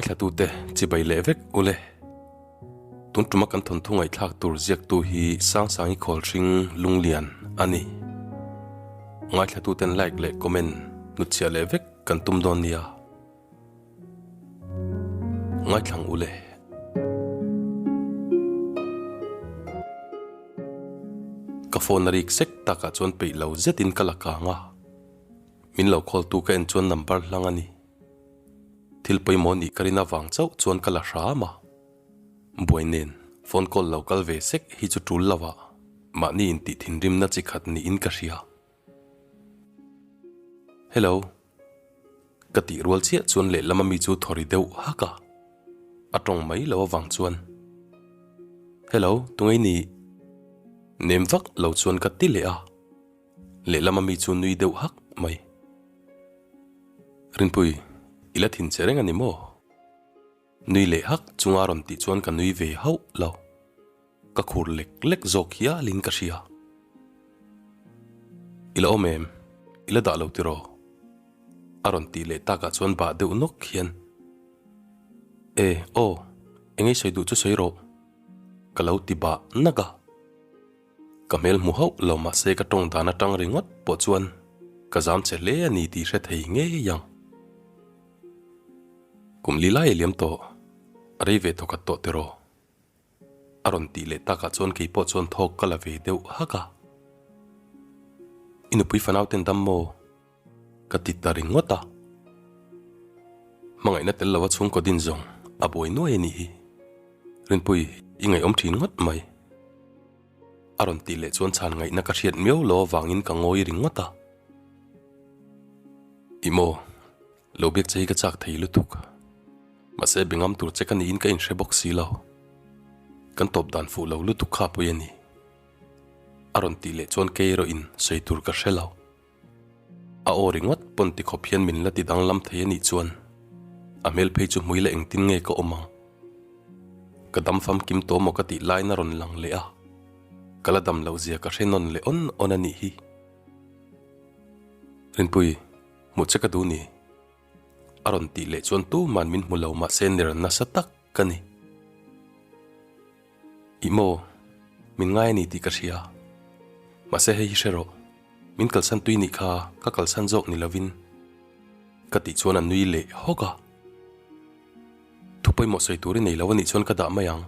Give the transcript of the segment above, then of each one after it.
Ngaithlatute chibai leh vek ule. Tun tuma kan thawnthu ngaihthlak tur ziaktu hi Sangsangi Khawlhring Lunglian a ni. Ngaithlatuten like leh comment hnutchhiah leh vek kan tum dawn nia. Ngaithlang ule. Ka phone a rik sek takah chuan peih lo zetin ka la kang a. Min lo call tu ka en chuan number hlang a ni. Thil pawimawh nih ka rin avang chauh chuan ka la hram a. Buai nen phone call lo kal ve sek hi chu tul lo ah mahni intih thinrimna chi khat niin ka hria. Hello. Ka tih rual chiah chuan lehlam ami chu thaw ri deuh hak a. A tawng mai lo avang chuan Hello, tunge i nih? Nem vak lo chuan ka ti leh a. Lehlam ami chu nui deuh hak mai. Rinpui, i la thin che reng a ni maw? Nui leh hak chunga rawn tih chuan ka nui ve hauh lo. Ka khur lek lek zawk hialin ka hria. I la awm em? I la dah lo tiraw? A rawn tih leh takah chuan bah deuh nawk hian, E, aw, engei sawi duh chu sawi rawh, ka lo ti bah nak a. Ka hmel hmu hauh lo mahse ka tawng dan atang ringawt pawh chuan ka zam che hle a ni tih hre thei ngei ang. Kum li lai a liam tawh, a rei ve thawkhat tawh tiraw? A rawn tih leh takah chuan kei pawh chuan thawk ka la ve deuh hak a. I nupui fanau ten dam maw? Ka ti ta ringawt a. Hmangaihna tel lova chhungkaw din zawng a buai nuai a nih hi. Rinpui, i ngaihawm thin ngawt mai. A rawn tih leh chuan chhan ngaihna ka hriat miau lo avangin ka ngawi ringawt a. Ih maw, lo biak che hi ka chak thei lutuk. Mahse be ngam tur che ka niin ka inhre bawk si lo. Kan tawp dan fuh lo lutuk kha pawih a ni. A rawn tih leh chuan kei erawh in sawi tur ka hre lo. A aw ringawt pawn ti khawp hian min la ti danglam thei a nih chuan a hmel phei chu hmui la engtin nge ka awm ang. Ka dam famkim tawh maw ka tih lain a rawn lang leh a, ka la dam loh zia ka hre nawn leh awn awn a nih hi. Rinpui, hmuh che ka duh ni. A rawn tih leh chuan tuman min hmu lo mahse ner nasa tak ka ni. Ih maw, min ngai a ni tih ka hria. Mahse hei hi hre rawh, min kalsan tui nih kha ka kalsan zawk ni lovin ka tih chuan a nui leh hawk a. Thu pawimawh sawi tur i nei lo a nih chuan ka dah mai ang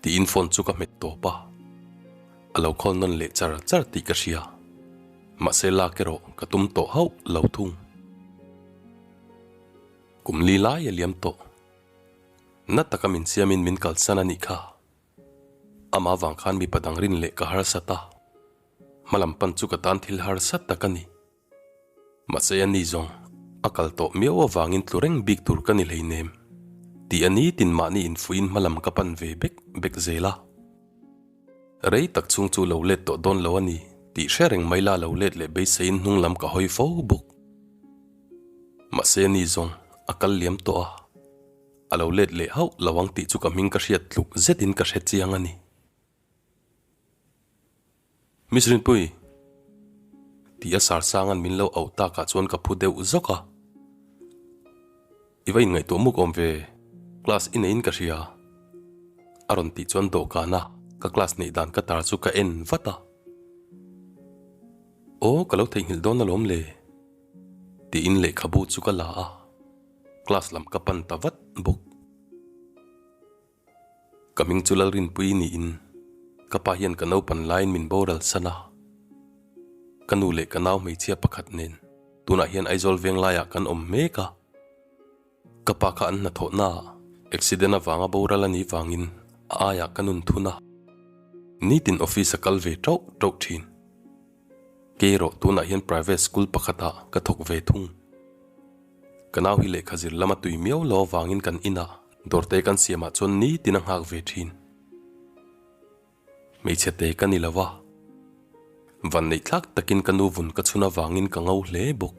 tiin phone chu ka hmet tawp a. A lo call nawn leh char char tih ka hria. Mahse lak erawh ka tum tawh hauh lo thung. Kum li lai a liam tawh. Na taka min siamin min kalsan a nih kha. Amah vang khan mipa dang rin leh ka harsat a, hmalam pan chu ka tan thil harsat tak a ni. Mahse a ni zawng, a kal tawh miau avangin tlu reng bik tur ka ni hleinem tih a ni tin mahni infuiin hmalam ka pan ve bek bek zel a. Rei tak chhung chu lo let tawh dawn lo a ni tih hre reng mai la lo let leh beiseiin hnunglam ka hawi fo bawk. Mahse ni zawng a kal liam tawh a, a lo let leh hauh lo ang tih chu ka hming ka hriat tluk zetin ka hre chiang a ni. Miss Rinpui! Tih a sar sanga'n min lo auh takah chuan ka phu deuh zawk a. I va inngaihtuah muk awm ve, class i neiin ka hria. A rawn tih chuan dawhkana ka class neih dan ka tar chu ka en vat a. Aw, ka lo theihnghilh dawn alawm le. Tiin lehkhabu chu ka la a, class lam ka pan ta vat bawk. Ka hming chu Lalrinpui niin ka pa hian ka naupan laiin min boral san a. Ka nu leh ka nau hmeichhia pakhat nen tunah hian Aizawl veng laiah kan awm mek a. Ka pa kha an hnathawhnaah accident avanga boral a nih vangin a aiah ka nun thun a. Nitin office a kal ve tauh tauh thin. Kei erawh tunah hian private school pakhatah ka thawk ve thung. Ka nau hi lehkha zir lama tui miau lo avangin kan inah dawrte kan siamah chuan nitin a nghak ve thin. Hmeichhe te ka ni lo va, vanneih thlak takin ka nu vun ka chhun avangin ka ngo hle bawk.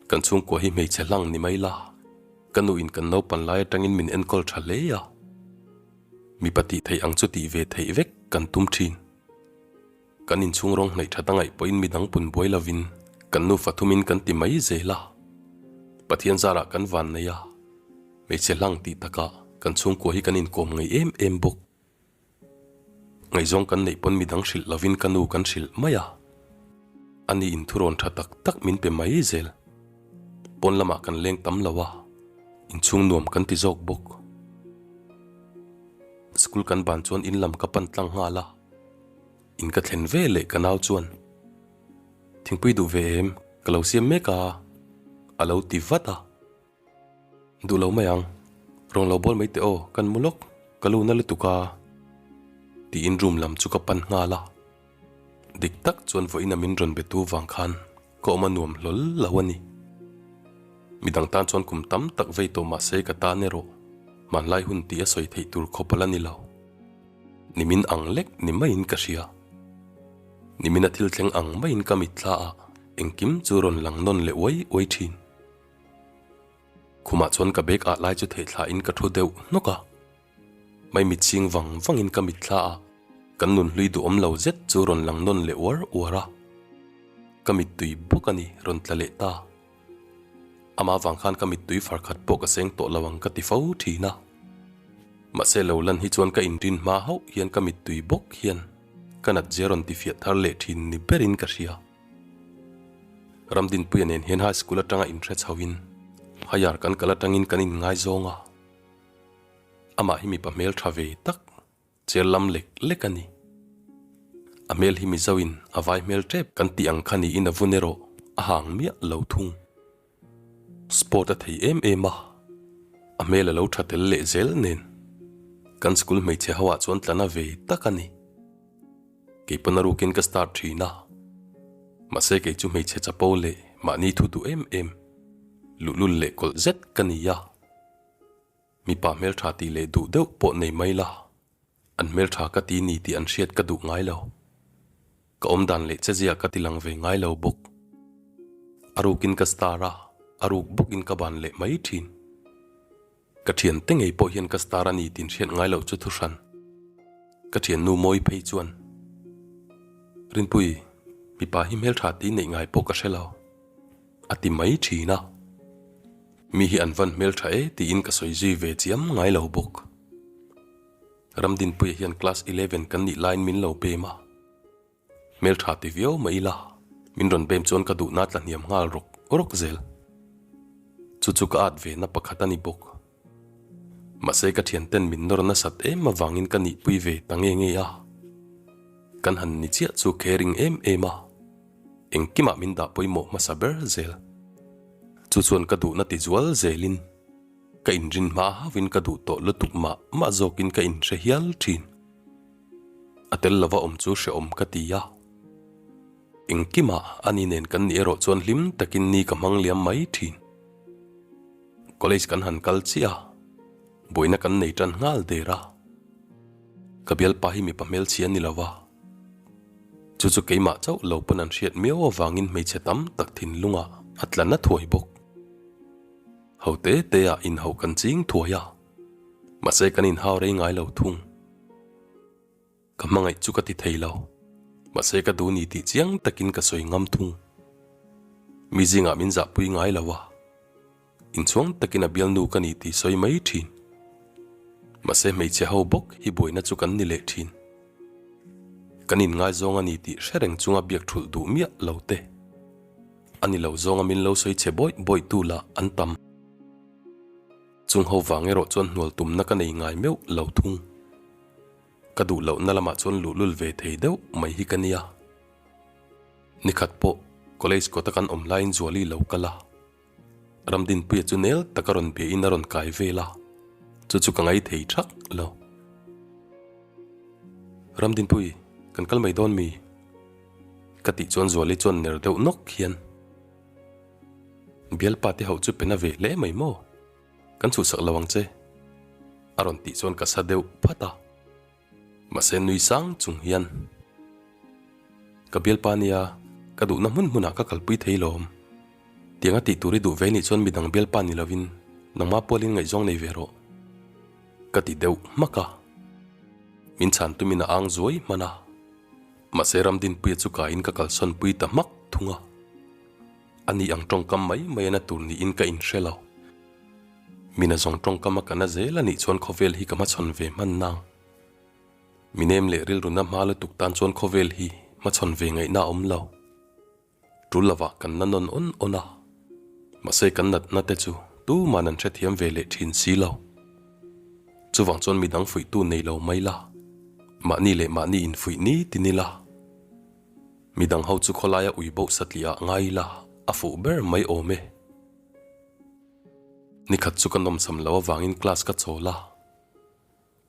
Kan chhungkua hi hmeichhe hlang ni mai la, ka nuin kan naupan lai atangin min enkawl tha hle a. Mipa tih theih ang chu tih ve theih vek kan tum thin. Kan inchhung rawng hnaih that a ngaih pawhin midang pun buai lovin kan nufa thumin kan ti mai zel a. Pathian zarah kan van nei a. Hmeichhe hlang tih takah kan chhungkua hi kan inkawm ngei em em bawk. Ngaihzawng kan neih pawn midang hrilh lovin ka nu kan hrilh mai a. Ani in thurawn tha tak tak min pe mai zel. Pawn lamah kan leng tam lo a, inchhung nuam kan ti zawk bawk. School kan ban chuan in lam ka pan tlang nghal a. In ka thlen ve leh ka nau chuan, Thingpui duh ve em? Ka lo siam mek a, a lo ti vat a. Duh lo mai ang, rawn lo bawl mai teh aw, kan mu lawk, ka lu na lutuk a, tiin room lam chu ka pan nghal a. Dik tak chuan vawiin a min rawn be tu vang khan ka awm a nuam hlawl lo a ni. Midang tan chuan kum tam tak vei tawh mah se ka tan erawh hmanlai hun tih a sawi theih tur khawp a la ni lo. Nimin ang lek ni maiin ka hria. Nimin a thil thleng ang maiin ka mitthla ah engkim chu rawn lang nawn leh uai uai thin. Khumah chuan ka bag ah lai chu theih thla in ka thu deuh hnawk a. Mai mit ching vang vang in ka mitthla a, kan nun hlui duhawm lo zet chu rawn lang nawn leh uar uar a. Ka mittui bawk a ni rawn tla leh ta. Amah vang khan ka mittui far khat pawh ka seng tawh lo ang ka ti fo thin a. Mahse lo lan hi chuan ka inrin hma hauh hian ka mittui bawk hian ka nat zia rawn ti fiah thar leh thin ni berin ka hria. Ramdinpuia nen hian high school atanga inhre chhoin higher kan kal atangin kan inngaizawng a. Amah hi mipa hmel tha ve tak cher lam lek lek a ni. A hmel hi Mizoin a vai hmel tep kan tih ang kha niin a vun erawh a hang miah lo thung. Sport a thei em em a, a hmel a lo tha tel leh zel nen kan school hmeichhe ho ah chuan tlana ve tak a ni. Kei pawn a rukin ka start thin a, mahse kei chu hmeichhe chapo leh mahni thu duh em em, luhlul leh kawlh zet ka ni a. Mipa hmeltha tih leh duh deuh pawh nei mai la, an hmeltha ka ti ni tih an hriat ka duh ngai lo. Ka awm dan leh chezia ka ti lang ve ngai lo bawk. A rukin ka star a, a ruk bawkin ka ban leh mai thin. Ka thiante ngei pawh hian ka star a ni tih hriat ngai loh chu thuhran. Ka thiannu mawi phei chuan, Rinpui, mipa hi hmeltha tih neih ngai pawh ka hre lo. A ti mai thin a. Mi hi an van hmeltha e tiin ka sawi zui ve chiam ngai lo bawk. Ramdinpuia hian class 11 kan nih laiin min lo bem a. Hmeltha ti viau mai ila, min rawn bem chuan ka duhna tla hniam nghal rawk rawk zel. Chu chu ka at ve na pakhat a ni bawk. Mahse ka thianten min nawr nasat em avangin ka nihpui ve ta nge nge a. Kan han ni chiah chu caring em em a, engkimah min dah pawimawh hmasa ber zel. Chu chuan ka duhna ti zual zelin ka inrin hma hauhin ka duh tawh lutuk mah mah zawkin ka inhre hial thin. A tel lova awm chu hrehawm ka ti a. Engkimah ani nen kan nih erawh chuan hlim takin ni ka hmang liam mai thin. College kan han kal chiah a, buaina kan nei tan nghal der a. Ka bialpa hi mipa hmelchhia ni lova, chu chu keimah chauh lo pawn an hriat miau avangin hmeichhe tam tak thinlungah a tla na thuai bawk. Ho te te ah inhauh kan ching thuai a, mahse kan inhau rei ngai lo thung. Ka hmangaih chu ka ti thei lo, mahse ka duh ni tih chiang takin ka sawi ngam thung. Mi zingah min zahpui ngai lo a, inchhuang takin a bialnu ka ni tih sawi mai thin. Mahse hmeichhe ho bawk hi buaina chu kan ni leh thin. Kan inngaizawng a ni tih hre reng chunga biak thulh duh miah lo te, a ni lo zawnga min lo sawi chhe bawih bawihtu lah an tam. Chung ho vang erawh chuan hnual tumna ka nei ngai meuh lo thung. Ka duh lohna lamah chuan luhlul ve thei deuh mai hi ka nia. Nikhat pawh college kawta kan awm laiin Zuali lo kal a, Ramdinpuia chu nel taka rawn biain a rawn kai vel a, chu chu ka ngai thei thak lo. Ramdinpui, kan kal mai dawn mi? Ka tih chuan Zuali chuan ner deuh nawk hian, Bialpa te ho chu pe na ve hle mai maw? Kan chhuhsak lo ang che, a rawn tih chuan ka sa deuh phat a. Mahse nui sang chung hian, Ka bialpa nia, ka duhna hmun hmunah ka kalpui thei lawm. Tianga tih tur i duh ve nih chuan midang bialpa ni lovin nangma pualin ngaihzawng nei ve rawh, ka ti deuh hmak a. Min chhan tumin a ang zuai hman a. Mahse Ramdinpuia chu kaiin ka kalsawnpui ta hmak thung a. A ni ang tawngkam mai mai a na tur niin ka inhre lo. Mina zawng tawngkam a kana zel a nih chuan khawvel hi ka hmachhawn ve hman nang. Mi nem leh rilru na hma lutuk tan chuan khawvel hi hmachhawn ve ngaihna a awm lo. Tul lovah kan na nawn awn awn a, mahse kan natna te chu tuman an hrethiam ve leh thin si lo. Chuvang chuan midang fuihtu nei lo mai la, mahni leh mahni infuih ni ti ni la. Midang ho chu khawlaia ui boh satliah ah ngai ila a fuh ber mai awm e. Nikhat chu ka nawmsam lo avangin class ka chawl a,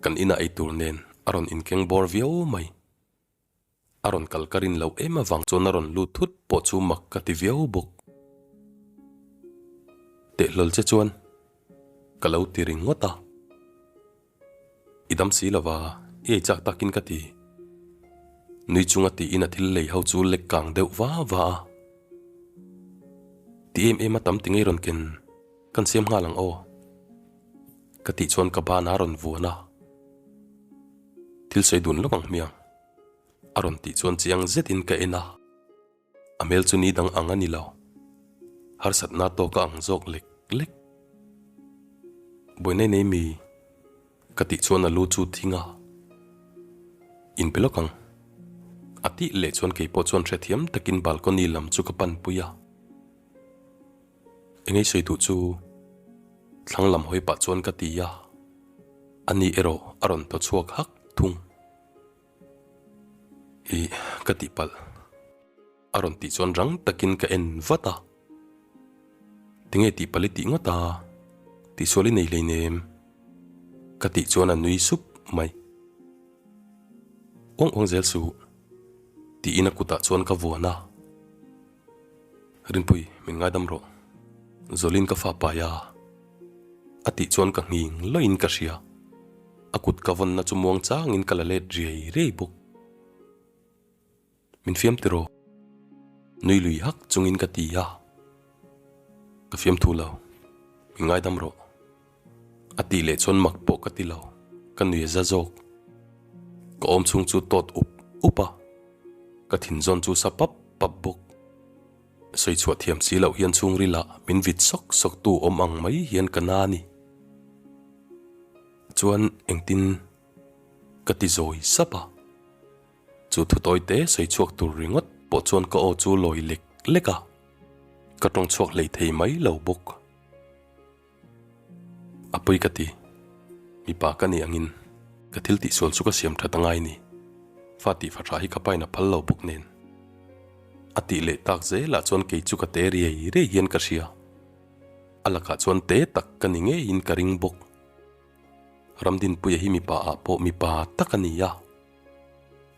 kan inah eitur nen a rawn inkeng bawr viau mai. A rawn kal ka rin loh em avang chuan a rawn lut thut pawh chu mak ka ti viau bawk. Tehlawl che chuan ka lo ti ringawt a. I dam si lova, i ei chak takin ka ti. Nui chunga tiin a thil lei ho chu lek kang deuh va va a. Ti em em a tam ti ngei rawn ken kan siam nghal ang aw. Ka tih chuan ka ban a rawn vuan a. Thil sawi dun lawk ang hmiang. A rawn tih chuan chiang zetin ka en a, a hmel chu ni dang ang a ni lo. Harsatna tawk a ang zawk lek lek. Buaina nei mi? Ka tih chuan a lu chu thing a, In pe lawk ang. A tih leh chuan keipawh chuan hrethiam takin balcony lam chu ka panpui a. Engei sawi duh chu thlang lam hawi pah chuan ka ti a, ani erawh a rawn thaw chhuak hak thung. Ih, ka tihpalh. A rawn tih chuan rang takin ka en vat a. Tinge tihpalh i tih ngawt a? Tihsual i nei hleinem. Ka tih chuan a nui sup mai. Uang uang zel suh. Tiin a kutah chuan ka vuan a. Rinpui, min ngaidam rawh. Zawlin ka fa pai a. A tih chuan ka nghing lawin ka hria. A kut ka vawnna chu muang changin ka la let riai riai bawk. Min fiam tiraw? Nui lui hak chungin ka ti a. Ka fiam thu lo. Min ngaidam rawh. A tih leh chuan mak pawh ka ti lo, ka nui a za zawk. Ka awm chhung chu tawt up up a, ka thinzawn chu sa pap pap bawk. Sawi chhuah thiam si loh hian chhungril ah min vit sawk sawk tu awm ang mai hian ka na a ni. Chuan engtin ka ti zawi sap a, chu thutawi te sawi chhuak tur ringawt pawh chuan ka aw chu lawi lek lek a, ka tawng chhuak hlei thei mai lo bawk. A pawi ka ti. Mipa ka nih angin ka thil tihsual chu ka siam that angai ni. Fa tih fahra hi ka pain a phal lo bawk nen. A tih leh tak zelah chuan kei chu ka te riai riai hian ka hria. A lakah chuan te tak ka ni ngeiin ka ring bawk. Ramdinpuia hi mipa ah pawh mipa tak a ni a.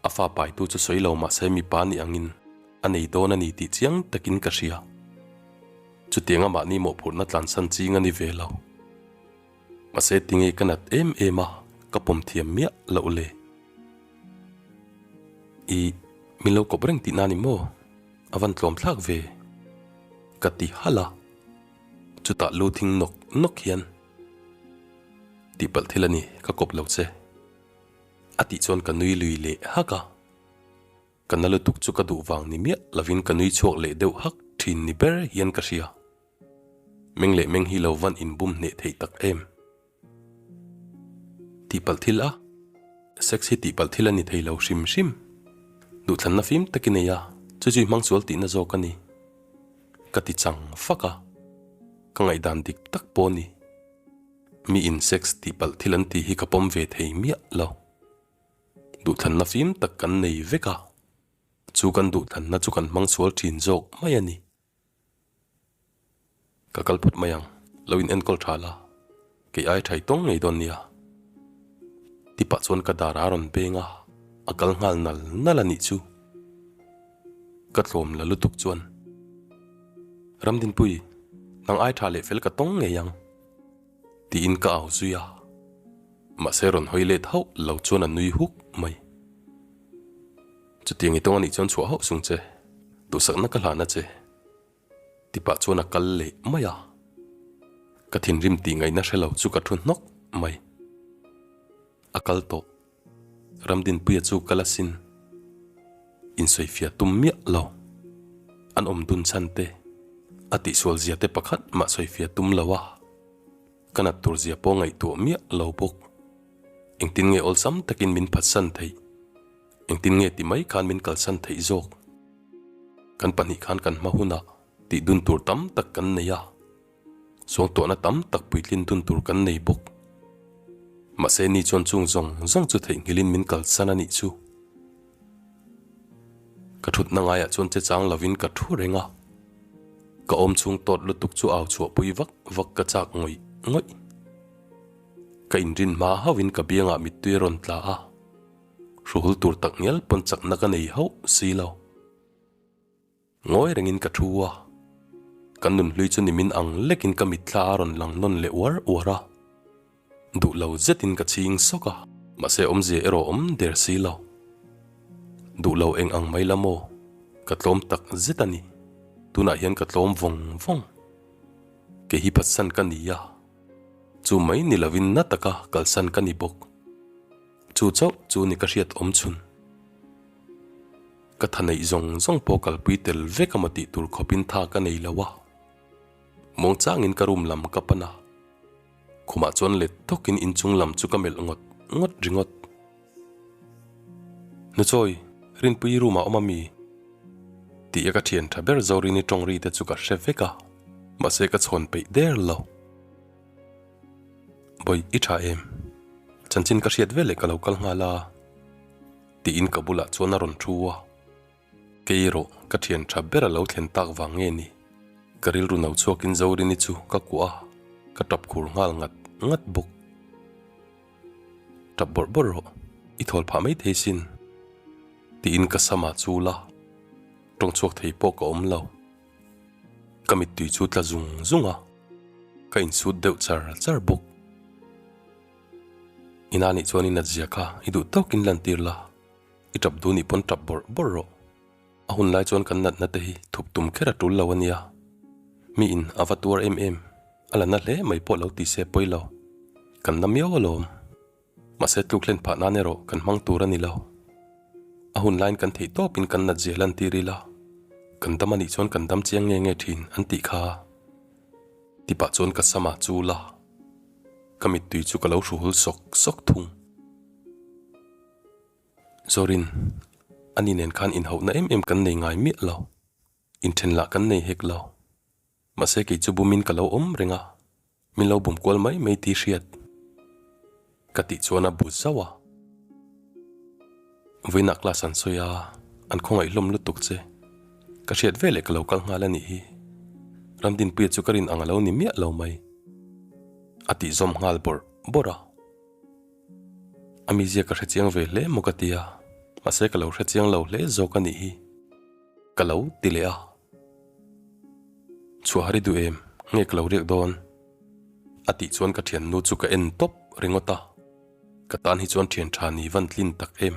A fa paitu chu sawi lo mahse mipa nih angin a nei dawn a ni tih chiang takin ka hria. Chutianga mahni mawhphurhna tlansan ching a ni ve lo. Mahse tinge ka nat em em a, ka pawm thiam miah loh le. I, min lo kawp reng tihna ni maw? A van tlawm thlak ve. Ka ti halh a. Chutah lu thing nawk nawk hian, Tihpalh thil a ni, ka kawp lo che. A tih chuan ka nui lui leh hak a, ka na lutuk chu ka duh vang ni miah lovin ka nui chhuak leh deuh hak thin ni ber hian ka hria. Meng leh meng hi lo van inbum hneh theih tak em? Tihpalh thil a, sex hi tihpalh thil a ni thei lo hrim hrim. Duhthlanna fim tak i nei a, chu chu i hmang sual tihna zawk a ni. Ka ti chang fak a, ka ngaihdan dik tak pawh a ni. Mi in sex tih palh thil an tih hi ka pawm ve thei miah lo. Duhthlanna fim tak kan nei vek a, chu kan duhthlanna chu kan hmang sual thin zawk mai a ni. Ka kal phawt mai ang, lo in enkawl tha la, kei ai thai tawng ngei dawn nia. Tipah chuan ka dar a rawn beng a, a kal nghal nal nal a nih chu. Ka tlawm la lutuk chuan, Ramdinpui, nang ai tha leh fel ka tawng ngei ang. Tiin ka au zui a, mahse rawn hawi let hauh lo chuan a nui huk mai. Chutiang i tawng anih chuan chhuah hauh sung che, duhsakna ka hlan a che. Tipah chuan a kal leh mai a, ka thinrim tih ngaihna hre lo chu ka thu hnawk mai. A kal tawh. Ramdinpuia chu kal asin. Insawifiah tum miah lo. An awm dun chhan te, a tihsual zia te pakhat mah sawifiah tum lo a. Ka nat tur zia pawh ngaihtuah miah lo bawk. Engtin nge awlsam takin min phatsan theih? Engtin nge ti mai khan min kalsan theih zawk? Kan pahnih khan kan hma hunah tih dun tur tam tak kan nei a, suangtuahna tam tak puitlin dun tur kan nei bawk. Mahse ni chuan chung zawng zawng chu theihnghilhin min kalsan a nih chu. Ka thutna ngaiah chuan che chang lovin ka thu reng a, ka awm chhung tawt lutuk chu au chhuahpui vak vak ka chak ngawih ngawih. Ka inrin hma hauhin ka biangah mittui a rawn tla a, hruhul tur tak ngial pawn chakna ka nei hauh si lo. Ngawi rengin ka thu a, kan nunhlui chu nimin ang lekin ka mitthla a rawn lang nawn leh uar uar a, duh lo zetin ka chhing sawk a, mahse awmzia erawh awm der si lo. Duh lo eng ang mai la maw? Ka tlawm tak zet a ni, tunah hian ka tlawm vawng vawng. Kei hi phatsan ka ni a, chu mai ni lovin na taka kalsan ka ni bawk. Chu chauh chu ni ka hriat awm chhun. Ka tha neih zawng zawng pawh kalpui tel vek emaw tih tur khawpin tha ka nei lo a. Muangchangin ka room lam ka pan a. Khumah chuan let tawkin inchung lam chu ka melh ngawt ngawt ringawt. Nuchawi, Rinpuii room ah awm a mi? Tih a ka thian tha ber Zorini tawng ri te chu ka hre vek a, mahse ka chhawn peih der lo. Bawi, i tha em? Chanchin ka hriat veleh ka lo kal nghal a. Tiin ka bulah chuan a rawn thu a, Kei erawh ka thian tha ber a lo thlen tak vang nge ni? Ka rilru no chhuakin Zorini chu ka kuah a, ka tap khur nghal ngat ngat bawk. Tap bawrh bawrh rawh, i thawl phah mai thei sin. Tiin ka sama chul a, tawng chhuak thei pawh ka awm lo. Ka mittui chu tla zung zung a, ka insut deuh char char bawk. Ina nih chuan i natzia kha i duh tawkin lantir la, i tap duh nih pawn tap bawrh bawrh rawh. A hun lai chuan kan natna te hi thup tum kher a tul lo a nia. Mi in a va tuar em em, a la na hle mai pawh lo ti se pawi lo. Kan na miau alawm. Mahse tluk hlen phah nan erawh kan hmang tur a ni lo. A hun laiin kan theih tawpin kan natzia lantir ila, kan dam a nih chuan kan dam chiang nge nge thin an tih kha. Tipah chuan ka sama chul a. Ka mittui chu ka lo hruhul sawk sawk thung. Zorin, ani nen khan inhauhna em em kan nei ngai miah lo. Inthen lah kan nei hek lo. Mahse kei chu bumin ka lo awm reng a, min lo bum kual mai mai tih hriat. Ka tih chuan a bu zauh a. Vawiinah class an sawi a, an khawngaih hlawm lutuk che. Ka hriat veleh ka lo kal nghal a nih hi. Ramdinpuia chu ka rin ang a lo ni miah lo mai. A tih zawm nghal bawrh bawrh a. A mizia ka hre chiang ve hle maw ka ti a, mahse ka lo hre chiang lo hle zawk a nih hi. Ka lo ti leh a. Chhuah har i duh em? Nge ka lo riak dawn? A tih chuan ka thiannu chu ka en tawp ringawt a. Ka tan hi chuan thian tha ni van tlin tak em.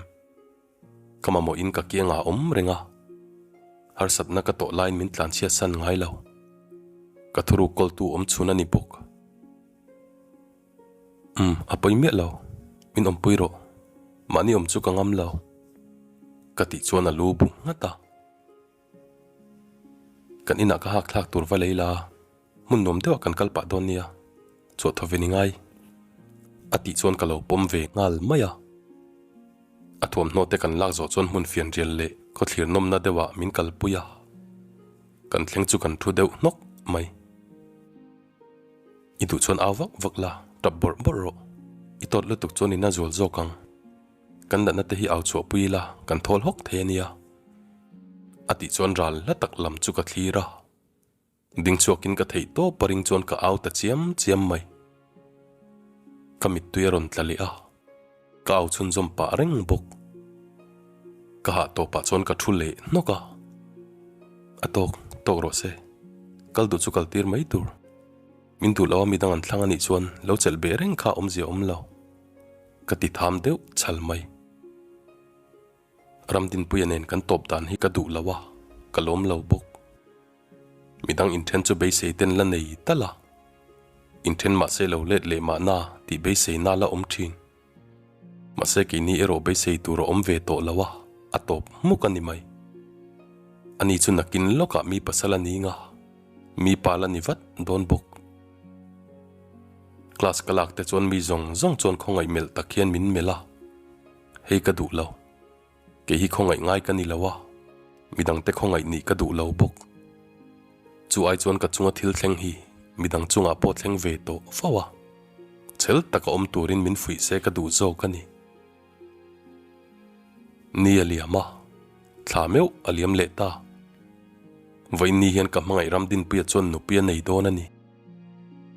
Ka mamawhin ka kiangah a awm reng a, harsatna ka tawh laiin min tlanchhiat san ngai lo. Ka thuruk kawltu awm chhun a ni bawk. Umm, a pawi miah lo. Min awmpui rawh. Mahni awm chu ka ngam lo. Ka tih chuan a lu bu nghat a. Kan inah ka hak thlak tur va lei la, hmun nuam deuhah kan kal pah dawn nia, chhuah thaw ve ni ngai. A tih chuan ka lo pawm ve nghal mai a. A thuamhnaw te kan lak zawh chuan hmun fianrial leh khawthlir nawmna deuhah min kalpui a, kan thleng chu kan thu deuh hnawk mai. I duh chuan au vak vak la, tap bawrh bawrh rawh. I tawt lutuk chuan i na zual zawk ang. Kan natna te hi au chhuahpui ila kan thawl hawk thei a nia. A tih chuan ral hla tak lam chu ka thlir a. Ding chhuakin ka theih tawp a ring chuan ka au ta chiam chiam mai. Ka mittui a rawn tla leh a, ka au chhunzawm pah reng bawk. Ka hah tawpah chuan ka thu leh hnawk a. A tawk tawk rawh se, kal duh chu kal tir mai tur. Min duh lo a midang an thlang a nih chuan lo chelh beh reng kha awmzia awm lo. Ka ti tham deuh chhal mai. Ramdinpuia nen kan tawp dan hi ka duh lo a, ka lawm lo bawk. Midang inthen chu beisei ten la nei tal a, inthen mahse lo let leh mahna tih beiseina la awm thin. Mahse keini erawh beisei tur a awm ve tawh lo a, a tawp hmuk a ni mai. Ani chu nakin lawkah mi pasal a ni nga, mi pa la ni vat dawn bawk. Class ka lak te chuan mi zawng zawng chuan khawngaih melh tak hian min melh a, hei ka duh lo. Kei hi khawngaih ngai ka ni lo a, midangte khawngaih nih ka duh lo bawk. Chu ai chuan ka chunga thil thleng hi midang chungah pawh thleng ve tawh fo a, chhel taka awm turin min fuih se ka duh zawk a ni. Ni a liam a, thla meuh a liam leh ta. Vawiin ni hian ka hmangaih Ramdinpuia chuan nupui a nei dawn a ni.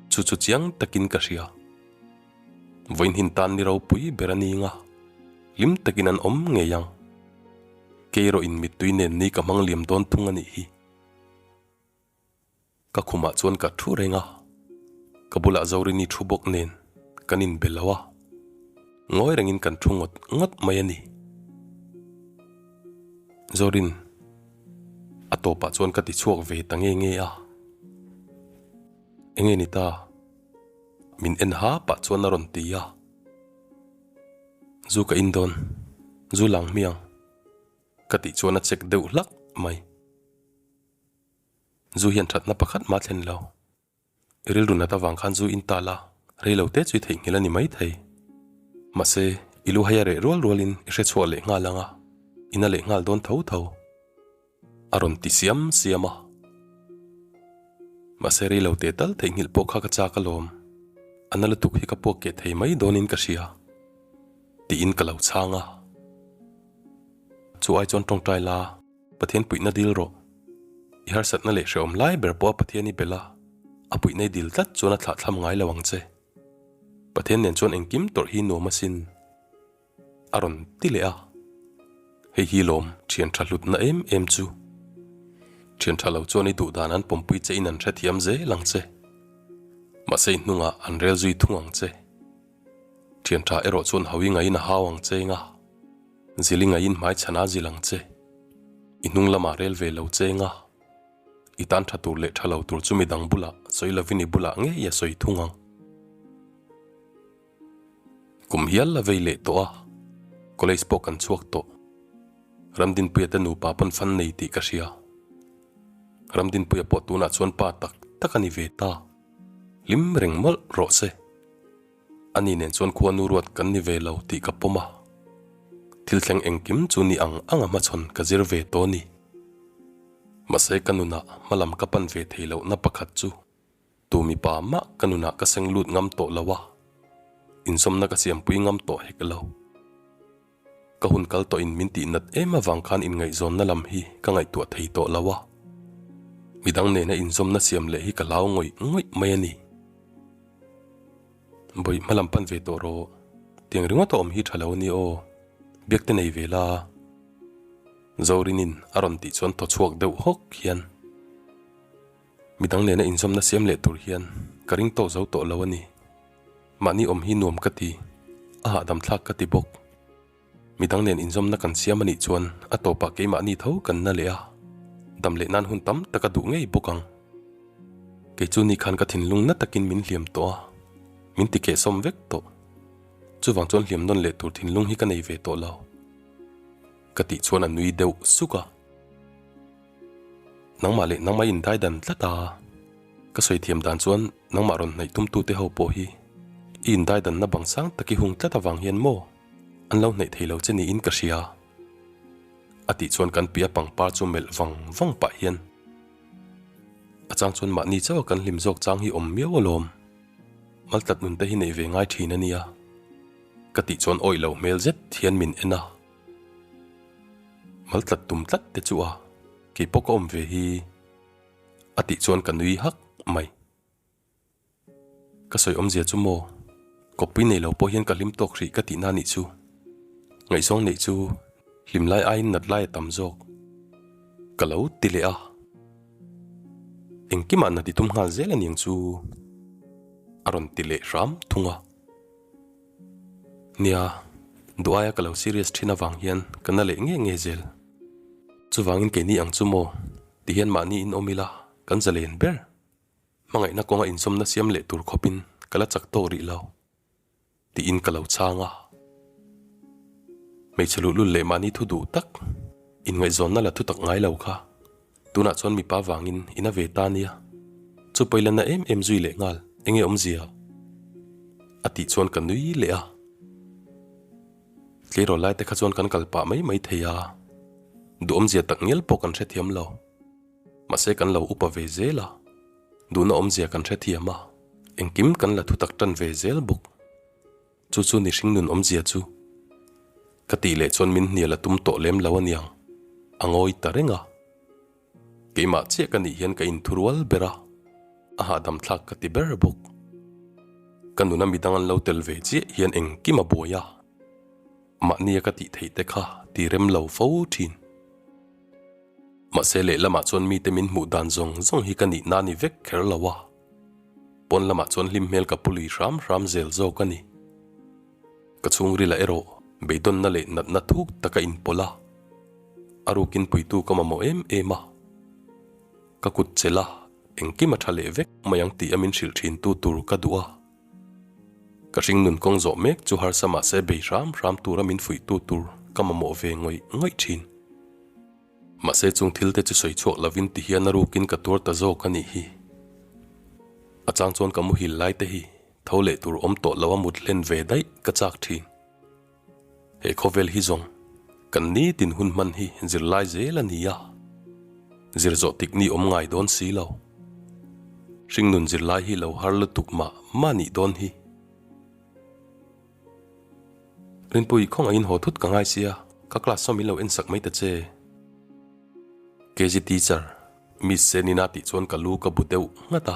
Chu chu chiang takin ka hria. Vawiin hin tan ni ropui ber a ni nga, hlim takin an awm ngei ang. Kei erawh in mittui nen ni ka hmang liam dawn thung a nih hi. Ka khumah chuan ka thu reng a, ka bulah Zorini thu bawk nen kan inbe lo a, ngawi rengin kan thu ngawt ngawt mai a ni. Zorin, a tawpah chuan ka ti chhuak ve ta nge nge a, Enge ni ta? Min en ha pah chuan a rawn ti a, Zu ka in dawn, zu lang hmiang ka tih chuan a check deuh hlak mai. Zu hian thatna pakhat mah thlen lo. I rilru nat avang khan zu in ta la, rei lo te chu i theihnghilh a ni maithei. Mahse, i lu hei a reh rual rualin i hre chhuah leh nghal ang a, i na leh nghal dawn tho tho. A rawn ti siam siam a. Mahse, rei lo te tal theihnghilh pawh kha ka chak alawm. A na lutuk hi ka puak keh thei mai dawnin ka hria. Tiin ka lo chhang a. Chu ai chuan tawngtai la. Pathian puihna dil rawh. I harsatna leh hrehawm lai ber pawha Pathian i belh a, a puihna i dil tlat chuan a thlahthlam ngai lo ang che. Pathian nen chuan engkim tawrh hi nuam asin. A rawn ti leh a. Hei hi lawm thian tha hlutna em em chu. Thian tha lo chuan i duh dan an pawmpui che in an hrethiam zel ang che. Mahse i hnungah an rel zui thung ang che. Thian tha erawh chuan hawi ngaiin a hau ang che nga. Zil i ngaiin hmai chhan a zil ang che. I hnung lamah rel ve lo che nga. I tan tha tur leh tha lo tur chu midang bulah sawi lovin i bulah ngei a sawi thung ang. Kum hial la vei leh tawh a, college pawh kan chhuak tawh. Ramdinpuia te nupa pawn fan nei tih ka hria. Ramdinpuia pawh tunah chuan pa tak tak a ni ve ta. Hlim reng mawlh rawh se. Ani nen chuan khuanu ruat kan ni ve lo tih ka pawm a, thil thleng engkim chu ni ang ang a hmachhawn ka zir ve tawh a ni. Mahse ka nunah hmalam ka pan ve thei lohna pakhat chu tu mipa mah ka nunah ka seng lut ngam tawh lo a, inzawmna ka siampui ngam tawh hek lo. Ka hun kal tawhin min tih nat em avang khan inngaihzawnna lam hi ka ngaihtuah thei tawh lo a, midang nena inzawmna siam leh hi ka hlau ngawih ngawih mai a ni. Bawih hma lam pan ve tawh rawh, tiang ringawt a awm hi tha lo a ni aw, biak te nei ve la. Zorinin a rawn tih chuan thaw chhuak deuh hawk hian midang nena inzawmna siam leh tur hian ka ring tawk zo tawh lo a ni. Mahni awm hi nuam ka ti, a hahdam thlak ka ti bawk. Midang nen inzawmna kan siam a nih chuan a tawpah keimahni tho kan na leh a, dam leh nan hun tam tak a duh ngei bawk ang. Kei chu ni khan ka thinlung na takin min hliam tawh a, min ti kehsawm vek tawh. Chuvang chuan hliam nawn leh tur thinlung hi ka nei ve tawh lo. Ka tih chuan a nui deuh suk a. Nangmah leh nangmah indai dan tlat a, ka sawi thiam dan chuan nangmah rawn hnaih tumtute ho pawh hi i indai danna bang sang tak i hung tlat avang hian maw an lo hnaih thei lo che niin ka hria a tih chuan kan piah pangpar chu melh vang vang pah hian a chang chuan mahni chauha kan hlim zawk chang hi awm miau alawm maltlat nun te hi neih ve ngai thin a nia ka tih chuan awih lo hmel zet hian min en a. Mal tlat tum tlat te chu a, kei pawh ka awm ve hi a tih chuan ka nui hak mai. Ka sawi awmzia chu maw, kawppui nei lo pawh hian ka hlim tawk hrih ka tihna nih chu. Ngaihzawng neih chu hlim lai aiin nat lai a tam zawk. Ka lo ti leh a. Engkimah nat i tum nghal zel aniang chu a rawn ti leh hram thung a. Nia, duh aia ka lo serious thin avang hian ka na leh nge nge zel. Chuvangin keini ang chu maw? Ti hian mahni in awm ila kan zalen ber. Hmangaihna kawnga inzawmna siam leh tur khawpin ka la chak tawk rih lo. Tiin ka lo chhang a. Hmeichhe luhlul leh mahni thu duh tak, inngaihzawnna la thu tak ngai lo kha. Tunah chuan mipa vangin in a ve ta nia. Chu pawi la na em em zui leh nghal, enge awmzia? A tih chuan ka nui leh a. Tleirawl lai te kha chuan kan kal pah mai mai thei a, duhawmzia tak ngial pawh kan hrethiam lo. Mahse kan lo upa ve zel a, duhna awmzia kan hrethiam a, engkim kan la thutak tan ve zel bawk. Chu chu ni hring nun awmzia chu. Ka tih leh chuan min hnial a tum tawh lem lo aniang, a ngawi ta reng a. Keimah chiah ka nih hian ka inthurual ber a, a hahdam thlak ka ti ber bawk. Ka nuna midang an lo tel ve chiah hian engkim a buai a, mahnia ka tih theih te kha ti rem lo fo thin. Mahse lehlamah chuan mite min hmuh dan zawng zawng hi ka nihna a ni vek kher lo a, pawn lamah chuan hlim hmel ka pu lui hram hram zel zawk a ni. Ka chhungrilah erawh beidawnna leh natna thuk tak a inpawlh a, a rukin puitu ka mamawh em em a. Ka kut chelh a, engkim a tha leh vek mai ang tih a min hrilh thin tu tur ka duh a. Ka hringnun kawng zawh mek chu harsa mahse bei hram hram tura min fuihtu tur ka mamawh ve ngawih ngawih thin. Mahse chung thil te chu sawi chhuak lovin ti hian a rukin ka tuar ta zawk a nih hi. A chang chuan ka muhil lai te hi tho leh tur awm tawh lo a mut hlen ve daih ka chak thin. He khawvel hi zawng kan nitin hun hman hi zirlai zel a ni a, zir zawh tik ni awm ngai dawn si lo. Hringnun zirlai hi lo har lutuk mah mah nih dawn hi. Rinpui, khawngaihin haw thut ka ngai sia, ka class saw min lo en sak mai ta che. KG teacher, Miss Senina tih chuan ka lu ka bu deuh nghat a.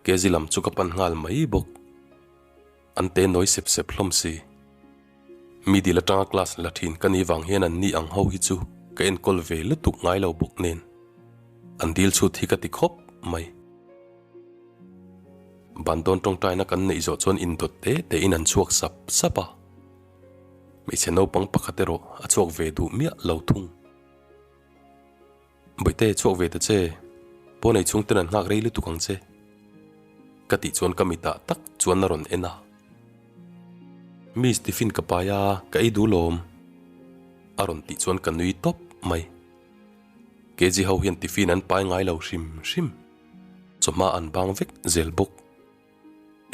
KG lam chu ka pan nghal mai bawk. An te nawi sep sep hlawm si. Mi dil atanga class la thin ka nih vang hian an ni ang ho hi chu ka enkawl ve lutuk ngai lo bawk nen. An dil chhut hi ka ti khawp mai. Ban dawn tawngtaina kan neih zawh chuan indawt te tein an chhuak sap sap a. Hmeichhe naupang pakhat erawh a chhuak ve duh miah lo thung. Bawihte chhuak ve ta che, pawn ei chhung ten an nghak rei lutuk ang che. Ka tih chuan ka mitah tak chuan a rawn en a. Miss tiffin ka pai a, ka ei duh lawm. A rawn tih chuan ka nui tawp mai. KG ho hian tiffin an pai ngai lo hrim hrim. Chawhma an bang vek zel bawk.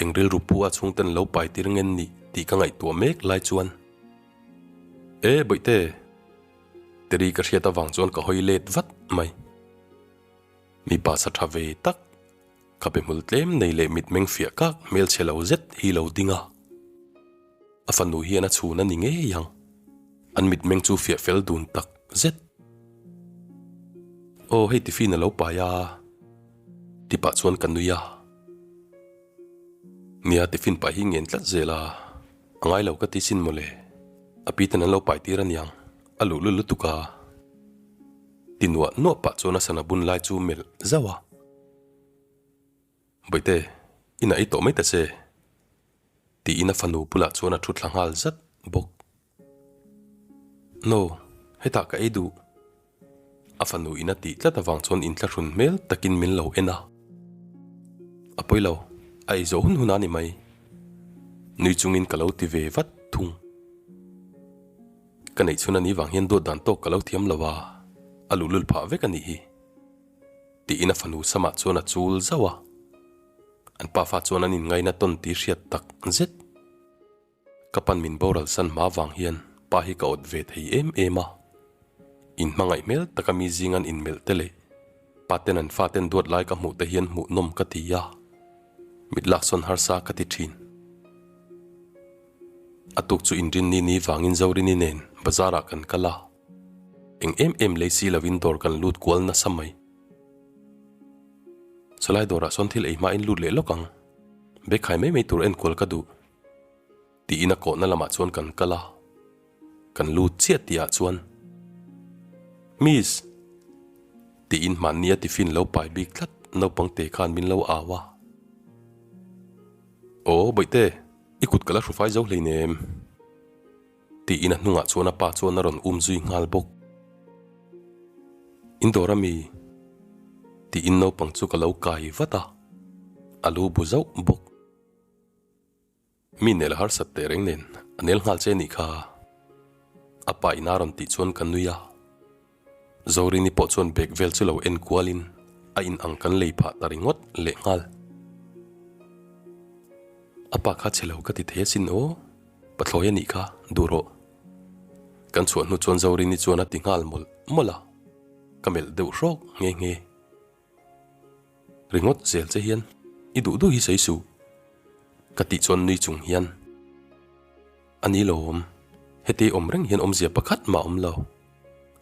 Eng rilru pu a chhungten lo pai tir ngen ni tih ka ngaihtuah mek lai chuan, E Bawihte! Teri ka hriat avang chuan ka hawi let vat mai. Mipa sa tha ve tak, khabe hmul tlem nei leh mitmeng fiah kak hmelchhe lo zet hi lo ding a. A fanu hian a chhun a ni ngei ang. An mitmeng chu fiah fel dun tak zet. Aw hei tiffin a lo pai a, ti pah chuan ka nui a. Nia tiffin pah hi ngen tlat zel a, a ngai lo ka ti sin mawle. A pi ten an lo pai tir aniang, a luhlul lutuk a. Ti nuah nuah pah chuan a sana bun lai chu melh zauh a. Bawihte, inah i tawh mai ta che. Tiin a fanu bulah chuan a thu thla nghal zat bawk. No, hetah ka ei duh. A fanu in a tih tlat avang chuan inthlahrun hmel takin min lo en a. A pawi lo, a ei zawh hun hun a ni mai. Nui chungin ka lo ti ve vat thung. Ka neih chhun a nih vang hian duat dan tawk ka lo thiam lo a, a luhlul phah vek a nih hi. Tiin a fanu samah chuan a chul zauh a. An pafa chuan an inngaina tawn tih hriat tak zet. Ka pan min boral san hma vang hian pa hi ka awt ve thei em em a. In hmangaih hmel taka mi zing an inmelh te leh pa ten an fa ten duat lai ka hmuh te hian hmuh nawm ka ti a, mit laksawn harsa ka ti thin. A tuk chu inrinni ni vangin Zorini nen bazar ah kan kal a, eng em em lei si lovin dawr kan lut kual nasa mai. Chalai dawrah sawn thil ei hmain lut leh lawk ang, bag khai mai mai tur enkual ka duh. Tiin a kawhna lamah chuan kan kal a, kan lut chiah tihah chuan, Miss! Tiin hmanni a tiffin lo pai bik tlat naupang te khan min lo au a. Aw Bawihte, i kut ka la hrufai zo hleinem. Tiin a hnungah chuan a pa chuan a rawn um zui nghal bawk. In dawr ami? Tiin naupang chu ka lo kai vat a, a lu bu zauh bawk. Mi nel harsat teh reng nen a nel nghal che nih kha. A pa in a rawn tih chuan ka nui a. Zorini pawh chuan bag vel chu lo en kualin a in ang kan lei phah ta ringawt leh nghal. A pa kha chhe lo ka ti thei asin aw, pathlawi a nih kha, duh rawh. Kan chhuah hnu chuan Zorini chuan a ti nghal mawlh mawlh a, ka melh deuh hrawk nghe nghe. Ringawt zel che hian i duh duh hi sawi suh, ka tih chuan nui chung hian a ni lawm, heti awm reng hian awmzia pakhat mah awm lo,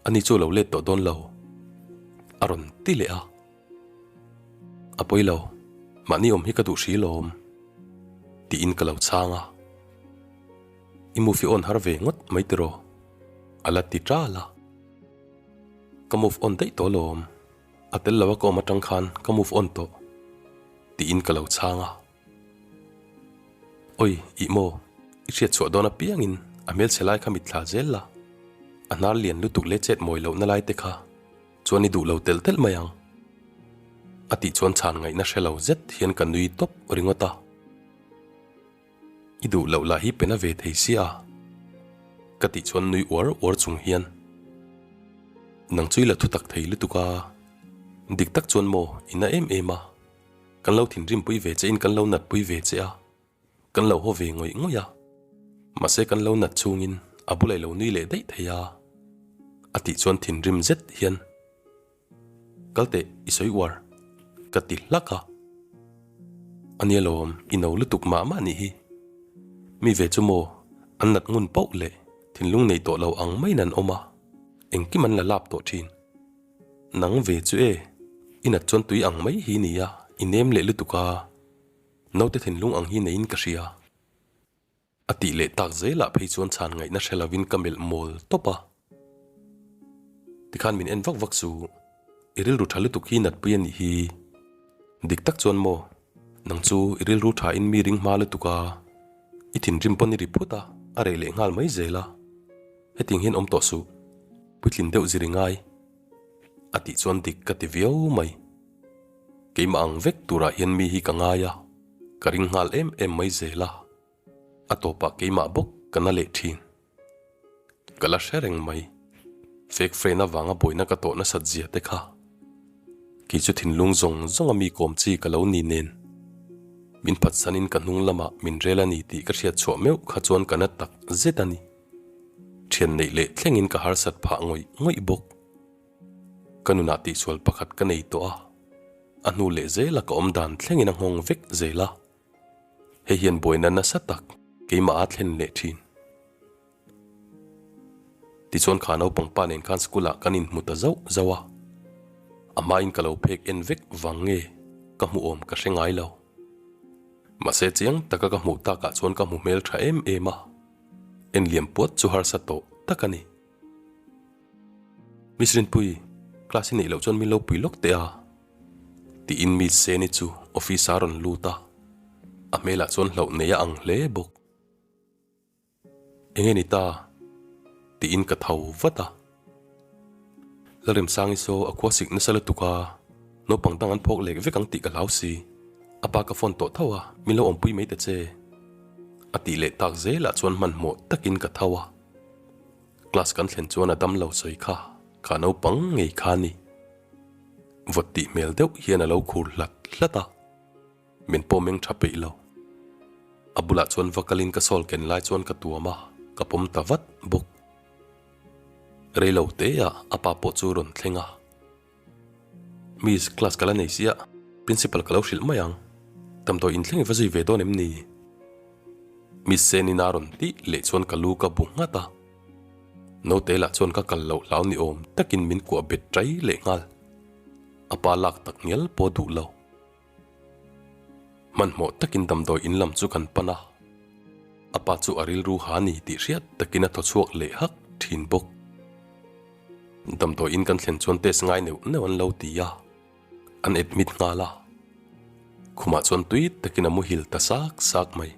ani chu a lo let tawh dawn lo, a rawn ti leh a. A pawi lo, mahni awm hi ka duh hri lawm, tiin ka lo chhang a. I move i on har ve ngawt mai tiraw? A la ti ṭal a. Ka move on daih tawh lawm, a tel lo a ka awm aṭang khan ka move on tawh, tiin ka lo chhang a. Oi, ih maw, i hriat chhuah dawn apiangin a hmelchhe lai kha mitthla zel la, a hnar lian lutuk leh chet mawi lohna lai te kha chuan i duh lo telh telh mai ang. A tih chuan chhan ngaihna hre lo zet hian ka nui tawp ringawt a. I duh loh lah hi pe na ve thei sia ka tih chuan nui uar uar chung hian nang chu i la thutak thei lutuk a, dik tak chuan maw i na em em a, kan lo thinrim pui ve che in kan lo nat pui ve che a, kan lo haw ve ngawih ngawih a, mahse kan lo nat chungin a bulah i lo nui leh daih thei a a tih chuan thinrim zet hian Kal teh i sawi uar ka ti hlak a. A nia lawm i no lutuk mah mah nih hi. Mi ve chu maw an nat ngun pauh leh thinlung nei tawh lo ang maiin an awm a, engkim an la lap tawh thin. Nang ve chu e, i nat chuan tui ang mai hi nia i nem leh lutuk a, naute thinlung ang hi neiin ka hria. A tih leh tak zelah phei chuan chhan ngaihna hre lovin ka melh mawl tawp a. Tikhan min en vak vak chu i rilru tha lutuk hi natpui a nih hi. Dik tak chuan maw, nang chu i rilru tha in mi ring hma lutuk a, i thinrim pawn i ri phut a, a reh leh nghal mai zel a. Hetiang hian awm tawh suh, puitlin deuh zir i ngai. A tih chuan dik ka ti viau mai. Keimah ang vek turah hian mi hi ka ngai a, ka ring nghal em em mai zel a, a tawpah keimah bawk ka na leh thin. Ka la hre reng mai, fake friend avanga buaina ka tawh nasat zia te kha. Kei chu thinlung zawng zawnga mi kawm chi ka lo ni nen. Min phatsanin ka hnung lamah min rel a ni tih ka hriat chhuah meuh kha chuan ka na tak zet a ni. Thian neih leh thlengin ka harsat phah ngawih ngawih bawk. Ka nunah tihsual pakhat ka nei tawh a, a hnu leh zela ka awm dan thlengin a nghawng vek zel a, hei hian buaina nasa tak keimah a thlen leh thin. Tichuan kha naupang pa nen khan school ah kan inhmu ta zauh zauh a, a hmain ka lo phek en vek vang nge ka hmu awm ka hre ngai lo. Mahse chiang taka ka hmuh takah chuan ka hmu hmel tha em em a, en liam puat chu harsa tawh tak a ni. Miss Rinpui, class i neih loh chuan min lo pui lawk teh a, tiin Miss Seni chu office a rawn lut a, a hmelah chuan hlauh nei a ang hle bawk. Enge ni ta? tiin ka tho vat a. Lalremsangi saw a khua sik nasa lutuk a, naupang dang an phawk lek vek ang tih ka hlau si. A pa ka phone tawh tho a, min lo awmpui mai ta che. A tih leh tak zelah chuan hmanhmawh takin ka tho a. Class kan thlen chuan a dam lo sawi kha, kha naupang ngei kha a ni. Vawt tih hmel deuh hian a lo khur hlat hlat a, min pawh meng tha peih lo. A bulah chuan va kalin ka sawl ken lai chuan ka tuam a, ka pawm ta vat bawk. Rei lo te ah a pa pawh chu rawn thleng a. Miss, class ka la nei sia, principal ka lo hrilh mai ang. Damdawi inthleng i va zui ve dawn em ni? Miss Senin a rawn tih leh chuan ka lu ka bu nghat a. Naute lah chuan ka kal loh hlau ni awm takin min kuah bet ṭai leh nghal. A pa lak tak ngial pawh duh lo. Hmanhmawh takin damdawi in lam chu kan pan a. A pa chu a rilru ha ni tih hriat takin a thaw chhuak leh hak thin bawk. Damdawi in kan thlen chuan test ngai neuh neuh an lo ti a, an admit nghal a. Khumah chuan tui takin a muhil ta sak sak mai.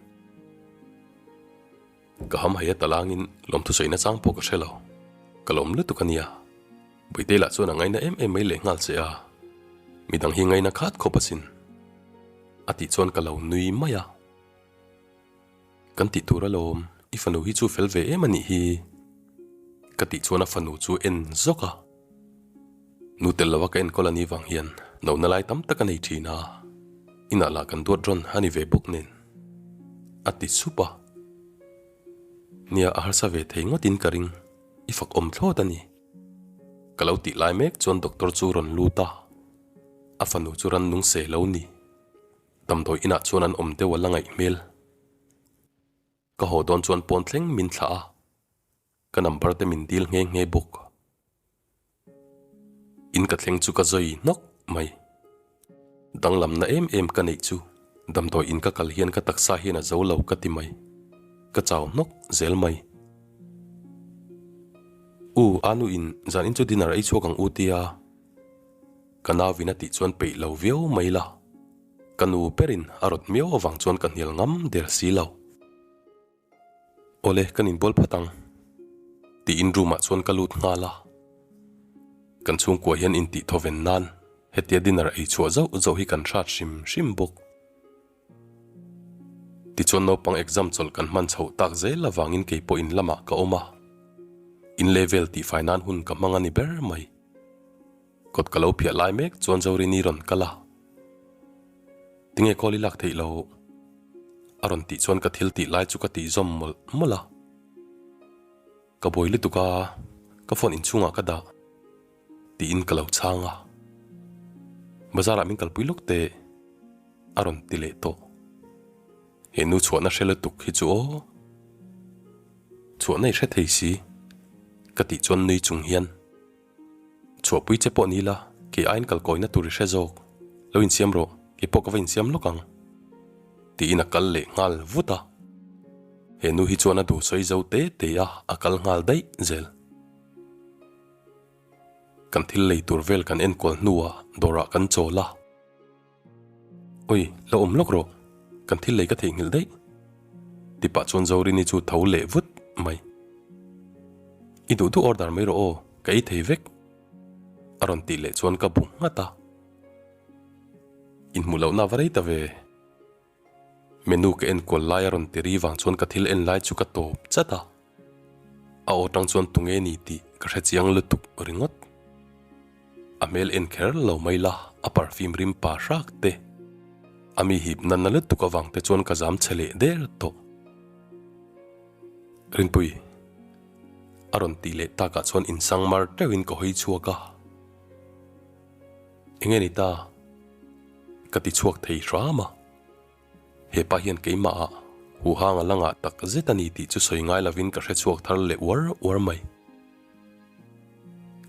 Ka ham hei a talangin lawmthusawi nachang pawh ka hre lo. Ka lawm lutuk a nia. Puitei lah chuan a ngaina em em mai leh nghal che a, midang hi ngaina khat khawp asin. A tih chuan ka lo nui mai a. Kan tih tur alawm, i fanu hi chu fel ve em a nih hi. Ka tih chuan a fanu chu en zawk a. Nu tel lova ka enkawl a nih vang hian nona lai tam tak a nei thin a, inah lah kan duat rawn a ni ve bawk nen. A ti sup a. Nia, a harsa ve thei ngawtin ka ring, i fak awm thlawt a ni. Ka lo tih lai mek chuan doctor chu rawn lut a, a fanu chu rannung se lo ni. Damdawi inah chuan an awm deuh a la ngaih hmel. Ka haw dawn chuan pawn thleng min thlah a, ka number te min dil nghe nghe bawk. In ka thleng chu ka zawi hnawk mai. Danglamna em em ka neih chu damdawi in ka kal hian ka taksa hian a zo lo ka ti mai. Ka chau hnawk zel mai. U, Anu in zan in chu dinner ei chhuak ang u tia ka nau in a tih chuan peih lo viau mai la. Ka nu berin a rawt miau avang chuan ka hnial ngam der si lo. Awle, kan inbual phat ang, tiin room ah chuan ka lut nghal a. Kan chhungkua hian intih thawven nan hetia dinner ei chhuah zauh zauh hi kan hrat hrim hrim bawk. Tichuan naupang exam chawlh kan hman chhoh tak zel avangin keipawh in lamah ka awm a, in level tihfai nan hun ka hmang a ni ber mai. Kawt ka lo phiah lai mek chuan Zorini rawn kal a, Tinge call i lak theih lo? A rawn tih chuan ka thil tih lai chu ka tih zawm mawlh mawlh a. Ka buai lutuk a, ka phone inchhungah ka dah tiin ka lo chhang a. Bazar ah min kalpui lawk teh a rawn ti leh tawh. He nu chhuahna hre lutuk hi chu aw. Chhuahna i hre thei si ka tih chuan nui chung hian. Chhuahpui che pawh ni la, kei aiin kalkawina tur i hre zawk. Lo insiam rawh, kei pawh ka va insiam lawk ang. Tiin a kal leh nghal vut a. He nu hi chuan a duh sawi zo te te a, a kal nghal daih zel. Kan thil lei tur vel kan enkual hnuah dawrah kan chawl a. Oi, lo awm lawk rawh, kan thil lei ka theihnghilh daih. Ti pah chuan Zorini chu tho leh vut mai. I duh duh order mai rawh aw, ka ei thei vek. A rawn tih leh chuan ka bu nghat a. Inhmuh lohna va rei ta ve. Menu ka enkual lai a rawn ti ri vang chuan ka thil en lai chu ka tawp chat a. A aw tang chuan tunge ni tih ka hre chiang lutuk ringawt. A hmel en kher lo mai la, a perfume rim pa hrak te, a mi hip na na lutuk avang te chuan ka zam che leh der tawh. Rinpui, a rawn tih leh takah chuan insang mar teuhin ka hawi chhuak a. Enge ni ta? Ka ti chhuak thei hram a. Hepa hian keimah ah huhang a la ngah tak zet a ni tih chu sawi ngai lovin ka hre chhuak thar leh uar uar mai.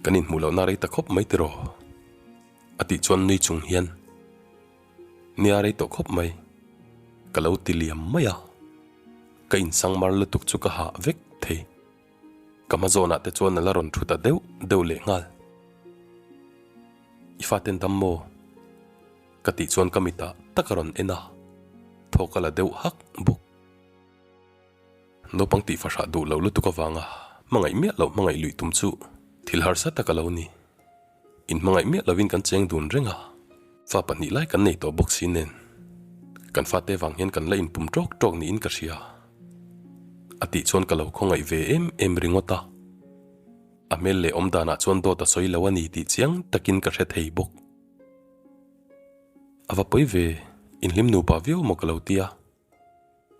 Kan inhmuh lohna rei ta khawp mai tiraw? A tih chuan nui chung hian, Nia rei tawh khawp mai, ka lo ti liam mai a. Ka insang mar lutuk chu ka hah vek thei. Ka hma zawnah te chuan a la rawn thu ta deuh deuh leh nghal. I faten dam maw? Ka tih chuan ka mitah tak a rawn en a, thawk a la deuh hak bawk. Naupang tih fahrah duh lo lutuk avanga hmangaih miah loh hmangaih luih tum chu thil harsa tak a lo ni. Inhmangaih miah lovin kan cheng dun reng a, fa pahnih lai kan nei tawh bawk si nen kan fate vang hian kan la inpum tawk tawk niin ka hria. A tih chuan ka lo khawngaih ve em em ringawt a. A hmel leh awm danah chuan dawt a sawi lo a ni tih chiang takin ka hre thei bawk. A va pawi ve, inhlim nupa viau maw ka lo ti a,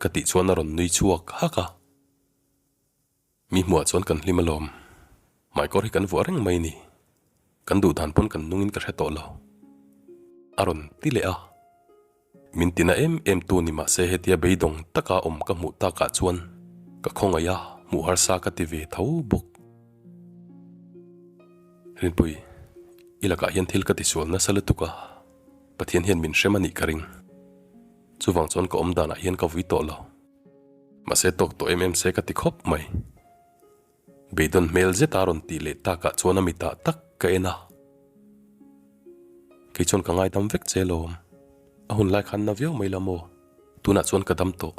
ka tih chuan a rawn nui chhuak hak a. Mi hmuah chuan kan hlim alawm. Hmaikawr hi kan vuah reng mai ni. Kan duh dan pawn kan nungin ka hre tawh lo. A rawn ti leh a. Min tina em em tu ni mahse hetia beidawng taka awm ka hmuh takah chuan ka khawngaih a, hmuh harsa ka ti ve tho bawk. Rinpui, i lakah hian thil ka tisual nasa lutuk a, Pathian hian min hrem a nih ka ring. Chuvang chuan ka awm danah hian ka vui tawh lo. Mahse tawk tawh em em se ka ti khawp mai. Beidawn hmel zeta rawn tih leh takah chuan a mitah tak ka en a. Kei chuan ka ngaidam vek che lawm. A hun lai khan na viau mai la maw? Tunah chuan ka dam tawh.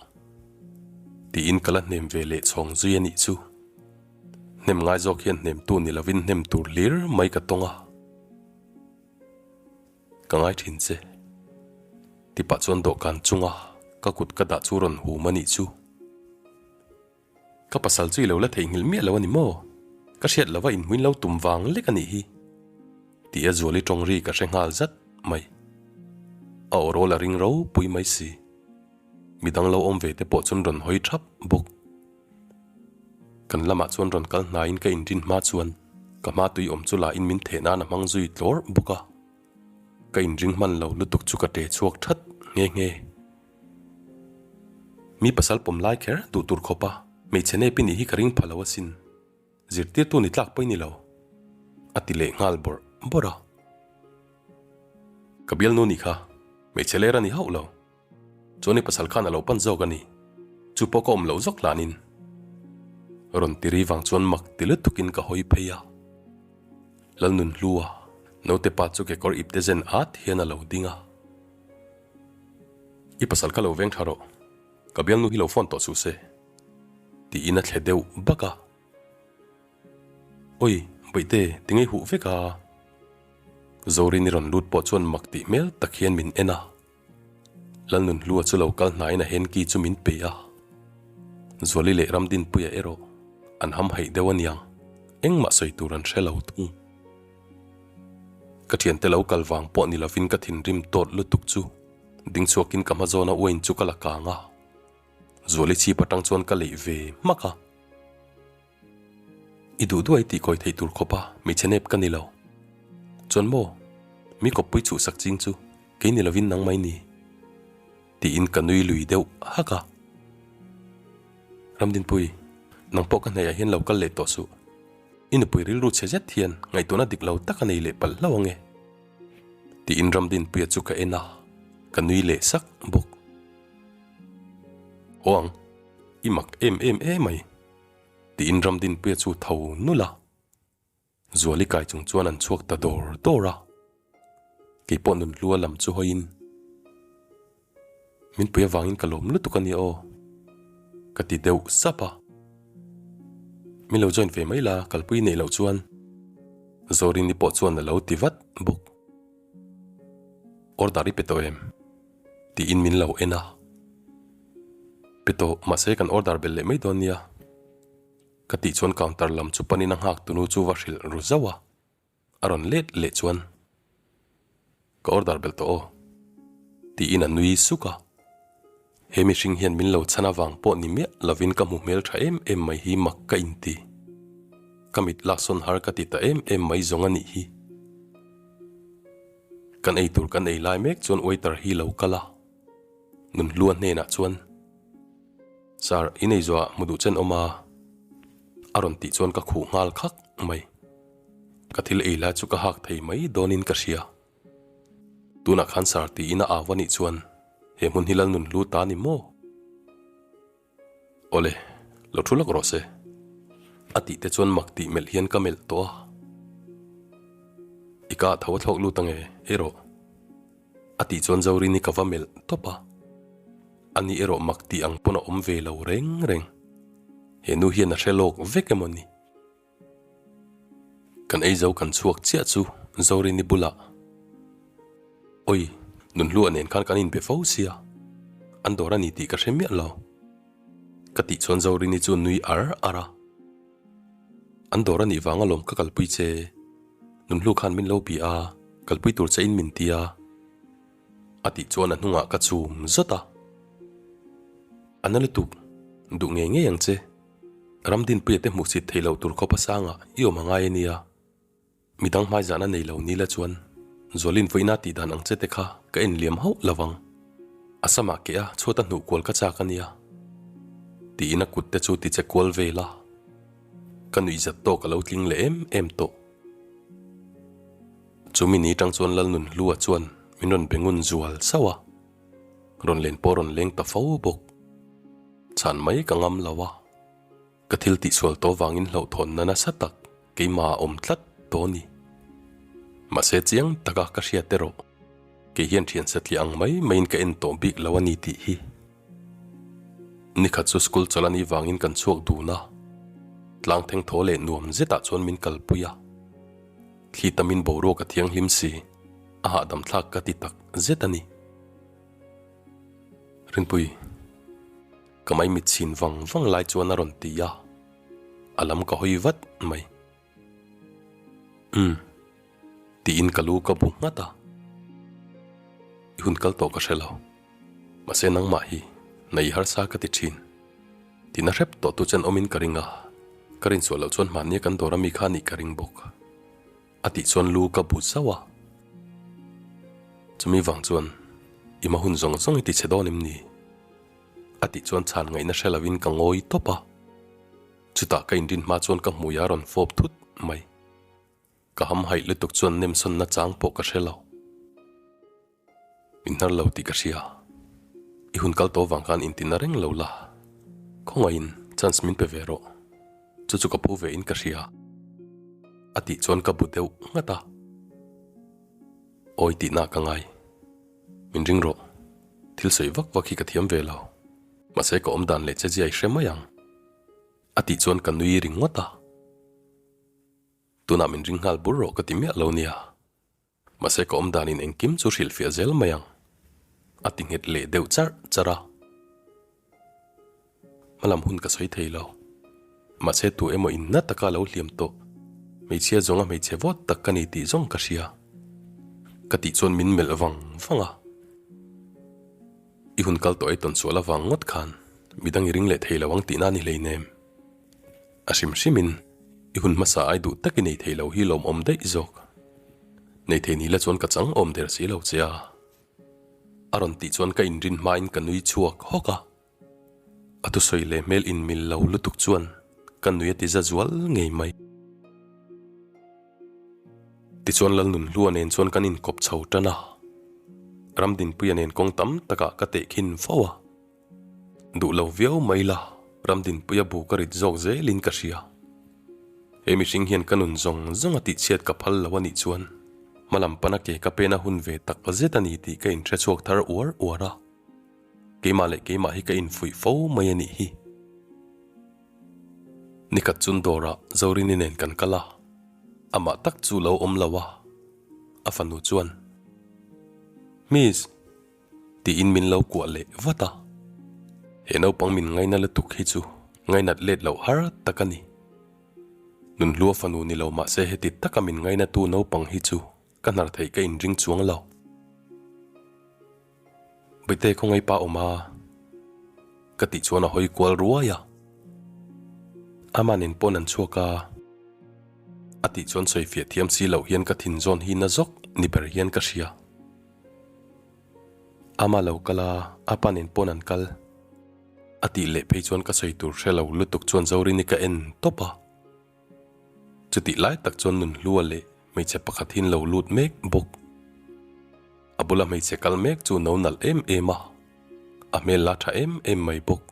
Tiin ka la hnem ve leh chhawng zui a nih chu. Hnem ngai zawk hian hnemtu ni lovin hnem tur hlir mai ka tawng a. Ka ngai thin che. Tipah chuan dawhkan chunga ka kut ka dah chu rawn hum a nih chu. Ka pasal chu i lo la theihnghilh miah lo a ni maw? Ka hriat lova inhmuin lo tum vang lek a nih hi. Tih a Zuali tawng ri ka hre nghal zat mai. A aw rawl a ring ropui mai si. Midang lo awm ve te pawh chuan rawn hawi thap bawk. Kan lamah chuan rawn kal hnaiin ka inrin hma chuan ka hma tui awm chu la in min theh nan a hmang zui tlawr bawk a. Ka inring hman lo lutuk chu ka ṭe chhuak that nghe nghe. Mi pasal pawm lai kher duh tur khawp a hmeichhe nep i nih hi ka ring pha lo asin. Zirtirtu ni tlak pawh i ni lo, a ti leh nghal bawrh bawrh a. Ka bialnu nih kha hmeichhe ler a ni hauh lo. Chuan i pasal khan a lo pan zawk a ni. Chu pawh ka awm loh zawk hlanin. Rawn ti ri vang chuan mak ti lutukin ka hawi phei a. Lalnunhlua, naute pa chu kekawr ipte zen at hian a lo ding a. I pasal kha lo veng tha rawh. Ka bialnu hi lo phone tawh suh se. Tiin a thle deuh bak a. Oi, Bawihte, tinge huh vek a? Zorini rawn lut pawh chuan mak tih hmel tak hian min en a. Lalnunhlua chu lo kal hnaiin a hanky chu min pe a. Zuali leh Ramdinpuia erawh an ham haih deuh aniang, engmah sawi tur an hre lo thung. Ka thiante lo kal vang pawh ni lovin ka thinrim tawt lutuk chu ding chhuakin ka hma zawna uain chu ka la kang a. Zuali chhip atang chuan ka leih ve hmak a. I duh duai tih kawi theih tur khawpa hmeichhe nep ka ni lo. Chuan maw, mi kawppui chhuhsak ching chu kei ni lovin nang mai ni? Tiin ka nui lui deuh hak a. Ramdinpui, nang pawh ka hnaihah hian lo kal leh tawh suh. I nupui rilru chhe zet hian ngaihtuahna dik lo tak a nei leh palh hlauh ange. Tiin Ramdinpuia chu ka en a, ka nui leh sak bawk. Aw ang, i mak em em emai. Tiin Ramdinpuia chu tho nulh a, Zuali kai chung chuan an chhuak ta dawr dawr a. Keipawh Nunhlua lam chu hawiin, Min pui avangin ka lawm lutuk a nia aw, ka ti deuh sap a. Min lo join ve mai la, kalpui neih loh chuan Zorini pawh chuan a lo ti vat bawk. Order i pe tawh em? Tiin min lo en a. Pe tawh, mahse kan order belh leh mai dawn nia. Ka tih chuan counter lam chu panin a nghak tunu chu va hrilh ru zauh a, a rawn let leh chuan Ka order belh tawh aw. Tiin a nui suk a. He mihring hian min lo chhan avang pawh ni miah lovin ka hmu hmel tha em em mai hi mak ka inti. Ka mit laksawn har ka ti ta em em mai zawng a nih hi. Kan ei tur kan ei lai mek chuan waiter hi lo kal a, Nunhlua hnenah chuan, Sir, i nei zuah hmu duh chen awm a? A rawn tih chuan ka khuh nghal khak mai. Ka thil ei lai chu ka hak thei mai dawnin ka hria. Tunah khan Sir tiin a au a nih chuan he hmun hi Lalnunhlu ta ni maw? Awle, lo thu lawk rawh se. A tih te chuan mak tih melh hian ka melh tawh a. I ka tho a thlawk lut ange, ei rawh. A tih chuan Zorini ka va melh tawp a. Ani erawh mak tih ang pawn a awm ve lo reng reng. He nu hian a hre lawk vek emaw ni? Kan ei zo kan chhuak chiah chu Zorini bulah, Oi, Nunhlua nen khan kan inbe fo sia, an dawr a ni tih ka hre miah lo. Ka tih chuan Zorini chu nui ar ar a. An dawr a nih vang alawm ka kalpui che, Nunhlu khan min lo bia a, kalpui tur che in min ti a. A tih chuan a hnungah ka chum zat a. A na lutuk, duh ngei ngei ang che. Ramdinpuia te hmuhsit theih loh tur khawpa sangah i awm a ngai a nia. Midang hmaizahna nei lo ni la chuan Zualin vawiina tih dan ang che te kha ka en liam hauh lo vang. A samah keh a chhuat a hnuh kual ka chak a nia. Tiin a kut te chu ti che kual vel a. Ka nuihzat tawk a lo tling leh em em tawh. Chumi ni tang chuan Lalnunhlua chuan min rawn be ngun zual sauh a. Rawn len pawh rawn leng ta fo bawk. Chhan mai ka ngam lo a, ka thil tihsual tawh vangin hlauhthawnna nasa tak keimah a awm tlat tawh a ni. Mahse chiang taka ka hriat erawh kei hian thian satliah ang mai maiin ka en tawh bik lo a ni tih hi. Nikhat chu school chawlh a nih vangin kan chhuak dun a, tlang theng thaw leh nuam zetah chuan min kalpui a. Thli tamin boruak a thianghlim si, a hahdam thlak ka ti tak zet a ni. Rinpui, ka mai mit chhin vang vang lai chuan a rawn ti a, a lam ka hawi vat mai. Umm, tiin ka lu ka bu nghat a. I hun kal tawh ka hre lo, mahse nangmah hi. Nei harsa ka ti thin. Tina hrep tawh tu chen awmin ka ring a, ka rinchhuah loh chuan hmannia kan dawr ami kha nih ka ring bawk. A tih chuan lu ka bu zauh a. Chumi vang chuan i hma hun zawng zawng i ti chhe dawn em ni? A tih chuan chhan ngaihna hre lovin ka ngawi tawp a. Chutah ka inrin hma chuan ka hmui a rawn fawp thut mai. Ka ham haih lutuk chuan nemsawnna chang pawh ka hre lo. Min hnar lo tih ka hria. I hun kal tawh vang khan intina reng lo la. Khawngaihin chance min pe ve rawh. Chu chu ka phu ve in ka hria. A tih chuan ka bu deuh nghat a. Awi tihna ka ngai. Min ring rawh. Thil sawi vak vak hi ka thiam ve lo. Mahse ka awm dan leh che zia i hre mai ang. A tih chuan ka nui ringawt a. Tunah min ring nghal bur rawh ka ti miah lo nia. Mahse ka awm danin engkim chu hrilhfiah zel mai ang, a ti nghet leh deuh charh charh a. Hmalam hun ka sawi thei lo. Mahse tu emaw inna taka lo hliam tawh, hmeichhia zawnga hmeichhe vawt tak ka ni tih zawng ka hria. Ka tih chuan min melh vang vang a. I hun kal tawh ei tawn sual avang ngawt khan midang i ring leh thei lo ang tihna a ni hleinem. A hrim hrimin i hun hmasa ai duh tak i nei thei lo hi lawmawm daih zawk. Nei thei ni la chuan ka chang awm der si lo che a. A rawn tih chuan ka inrin hmain ka nui chhuak hawk a. A thusawi leh hmel inmil lo lutuk chuan ka nui a ti za zual ngei mai. Tichuan Lalnunhlua nen chuan kan inkawp chho tan a. Ramdinpuia nen kawng tam takah ka tehkhin fo a. Duh lo viau mai la, Ramdinpuia bu ka rit zawk zelin ka hria. He mihring hian ka nun zawng zawng a tihchhiat ka phal lo a nih chuan hmalam pana ke ka pena hun ve tak zet a ni tih ka inhre chhuak thar uar uar a. Keimah leh keimah hi ka infuih fo mai a nih hi. Nikhat chun dawrah Zorini nen kan kal a, amah tak chu lo awm lo a, a fanu chuan, Miss! Tiin min lo kuah leh vat a. He naupang min ngaina lutuk hi chu ngainat let loh har tak a ni. Nunhlua fanu ni lo mahse heti taka min ngainatu naupang hi chu ka hnar theih ka inring chuang lo. Bawihte khawngaih pa awm a? Ka tih chuan a hawi kual ruai a. Ama nen pawn an chhuak a. A tih chuan sawifiah thiam si loh hian ka thin zawn hi na zawk ni ber hian ka hria. Ama lo kal a, a pa nen pawn an kal. A tih leh phei chuan ka sawi tur hre lo lutuk chuan Zorini ka en tawp a. Chutih lai tak chuan Nunhlua leh hmeichhe pakhat hi an lo lut mek bawk. A bula hmeichhe kal mek chu no nalh em em a, a hmel la tha em em mai bawk.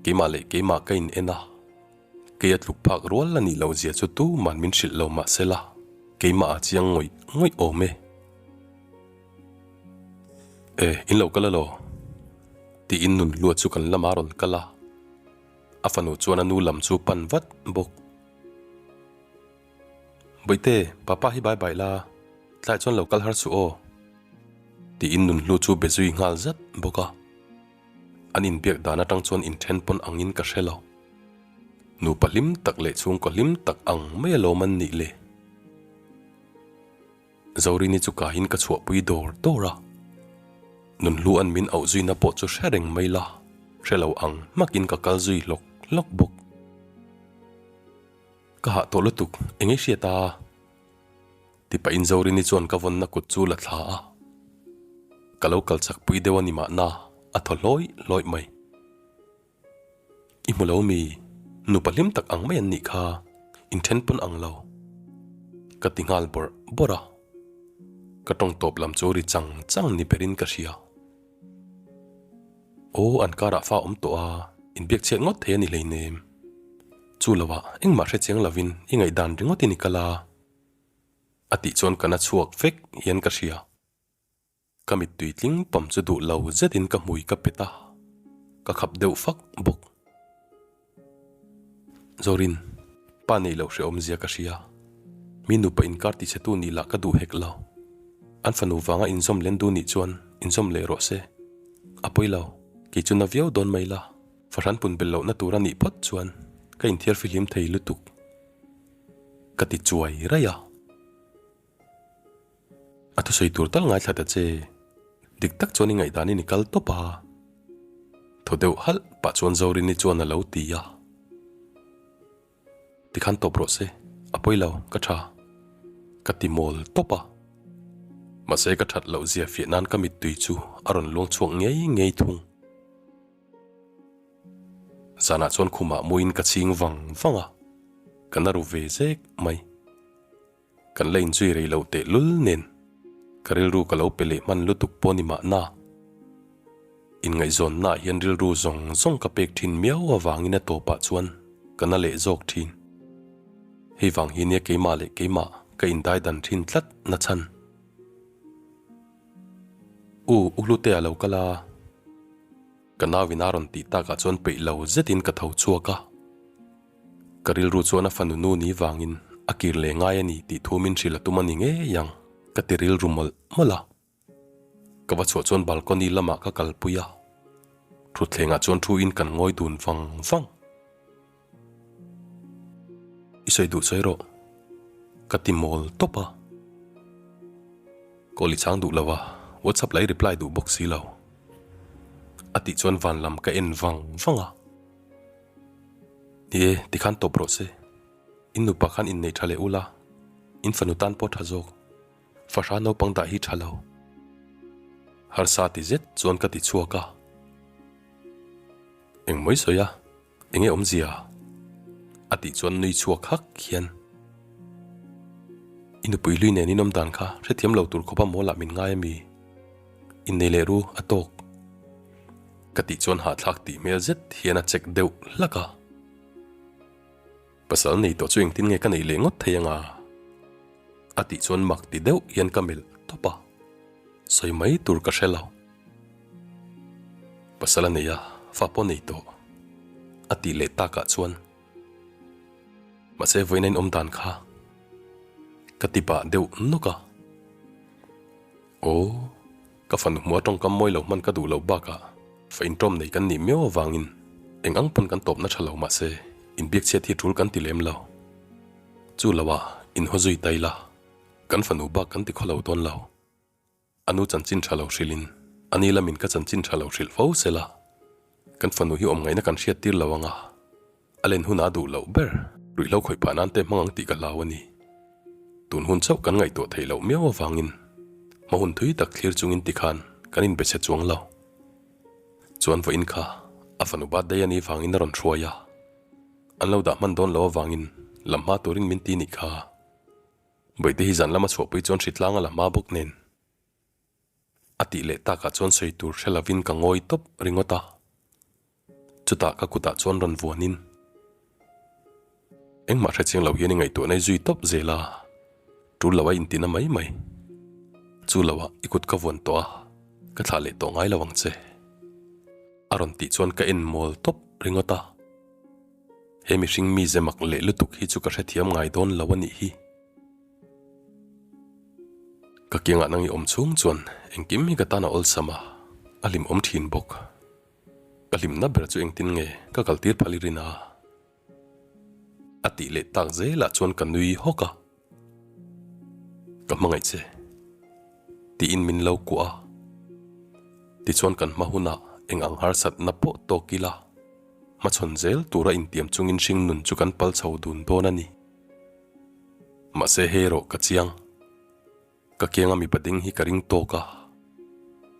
Keimah leh keimah ka in en a, kei a tluk phak rual a nih loh zia chu tuman min hrilh lo mah sela, keimah a chiang ngawih ngawih awm e. E, in lo kal alaw? Tiin Nunhlua chu kan lamah a rawn kal a, a fanu chuan a nu lam chu pan vat bawk. Bawihte, papa hi bai bai la, tlaiah chuan lo kal har suh aw, tiin Nunhlu chu be zui nghal zat bawk a. An inbiak dan atang chuan inthen pawn angin ka hre lo. Nupa hlim tak leh chhungkaw hlim tak ang mai alawm an nih le. Zorini chu kahin ka chhuahpui dawr dawr a. Nunhlu an min auh zuina pawh chu hre reng mai la, hre lo ang hmakin ka kal zui hlawk hlawk bawk. Ka hah tawh lutuk, eng i hriat a? Ti pahin Zorini chuan ka vawnna kut chu la thla a. Ka lo kal chak pui deuh a ni mahna, a thaw hlawi hlawi mai. I hmu lo mi, nupa hlim tak ang mai an nih kha, inthen pawn ang lo. Ka ti nghal bawrh bawrh a. Ka tawng tawp lam chu ri chang chang ni berin ka hria. Aw, an karah fa awm tawh a, inbiak chhiat ngawt thei a ni hleinem. Chu lovah engmah hre chiang lovin i ngaihdan ringawtin i kal a. A tih chuan ka na chhuak vek hian ka hria. Ka mittui tling pam chu duh lo zetin ka hmui ka pet a, ka khap deuh fak bawk. Zorin, pa nei lo hrehawmzia ka hria. Mi nupa inkar tichhetu nih lah ka duh hek lo. An fanu vanga inzawm len duh nih chuan inzawm leh rawh se. A pawi lo, kei chu na viau dawn mai la, fahran pun belh lohna tur a nih phawt chuan ka inthiar fihlim thei lutuk. Ka ti chuai raih a. A thusawi tur tal ngaithla ta che. Dik tak chuan i ngaihdanin i kal tawp a. Thaw deuh halh pah chuan Zorini chuan a lo ti a. Tikhan tawp rawh se, a pawi lo, ka tha. Ka ti mawl tawp a. Mahse ka that loh zia fiah nan ka mittui chu a rawn luang chhuak ngei ngei thung. Zanah chuan khumah muin ka chhing vang vang a, ka na ru ve zek mai. Kan la inzui rei loh teh lul nen ka rilru ka lo pe leh hman lutuk pawh ni mahna. Inngaihzawnnaah hian rilru zawng zawng ka pek thin miau avangin a tawpah chuan ka na leh zawk thin. Hei vang hi nia keimah leh keimah ka indai dan thin tlat na chhan. U, U Hlutea lo kal a. Ka nauin a rawn tih takah chuan peih lo zetin ka tho chhuak a. Ka rilru chuan a fanu nu ni vangin a kir leh ngai a ni tih thu min hrilh a tum a ni ngei ang ka ti rilru mawlh mawlh a. Ka va chhuah chuan balcony lamah ka kalpui a, thutthlengah chuan thu in kan ngawi dun vang vang. I sawi duh sawi rawh, ka ti mawl tawp a. Call i chhang duh lo a, WhatsApp lah i reply duh bawk si lo. A tih chuan van lam ka en vang vang a. Ni e, tikhan tawp rawh se. In nupa khan innei tha leh ula, in fanu tan pawh tha zawk. Fahra naupang dah hi tha lo. Harsa ti zet chuan ka ti chhuak a. Eng mai sawi a, enge awmzia? A tih chuan nui chhuak hak hian. I nupui hlui nen in awm dan kha hrethiam lo tur khawpa mawlah min ngai a mi? Innei leh ru a tawk. Ka tih chuan hahthlak tih hmel zet hian a check deuh hlak a. Pasal nei tawh chu engtin nge ka neih leh ngawt thei anga? A tih chuan mak ti deuh hian ka melh tawp a, sawi mai tur ka hre lo. Pasal a nei a, fa pawh nei tawh. A tih leh takah chuan mahse vawiin a inawm dan kha ka ti pah deuh nawk a. Aw, ka fanu hmuh a tawngkam mawi lo hman ka duh loh bakah fa intawm nei kan nih miau avangin eng ang pawn kan tawpna tha lo mahse inbiak chhiat hi tul kan ti lem lo. Chu loah inhaw zui ta ila, kan fanu bak kan ti khaw lo dawn lo. A nu chanchin tha lo hrilhin a ni lamin ka chanchin tha lo hrilh fo sela, kan fanu hi awm ngaihna kan hriat tir lo anga a len hunah a duh loh ber ruihhlo khawih phah nan te hmang ang tih ka hlau a ni. Tun hun chauh kan ngaihtuah theih loh miau avangin hma hun thui tak thlir chungin tikhan kan inbe chhe chuang lo. Chuan vawiin kha a fanu birthday a nih vangin a rawn hruai a, an lo dah hman dawn lo avangin lam hma turin min ti nih kha. Bawihte hi zan lama chhuahpui chuan hritlang a la hma bawk nen. A tih leh takah chuan sawi tur hre lovin ka ngawi tawp ringawt a. Chutah ka kutah chuan rawn vuanin, Engmah hre chiang lo hian i ngaihtuah nai zui tawp zel a, tul lo a intina mai mai. Chu loah i kut ka vuan tawh a, ka thlah leh tawh ngai lo ang che. A rawn tih chuan ka en mawl tawp ringawt a. He mihring mize mak leh lutuk hi chu ka hrethiam ngai dawn lo a nih hi. Ka kiangah nang i awm chhung chuan engkim hi ka tan a awlsam a, a hlimawm thin bawk. Ka hlimna ber chu engtin nge ka kaltir phal i rin a? A tih leh tak zelah chuan ka nui hawk a. Ka hmangaih che. Tiin min lo kuah a. Tichuan kan hma hunah eng ang harsatna pawh tawk ila, hmachhawn zel tura intiam chungin hringnun chu kan pal chho dun dawn a ni. Mahse hei erawh ka chiang. Ka kianga mipa ding hi ka ring tawk a,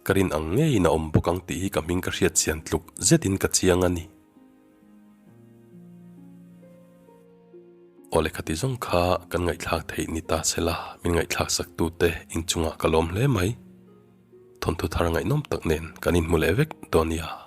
ka rin ang ngeiin a awm bawk ang tih hi ka hming ka hriat chian tluk zetin ka chiang a ni. Aw lehkha ti zawng kha kan ngaihthlak theih ni ta se la, min ngaihthlak sak tute inchungah ka lawm hle mai. Thawnthu thar ngaihnawm tak nen kan inhmu leh vek dawn nia.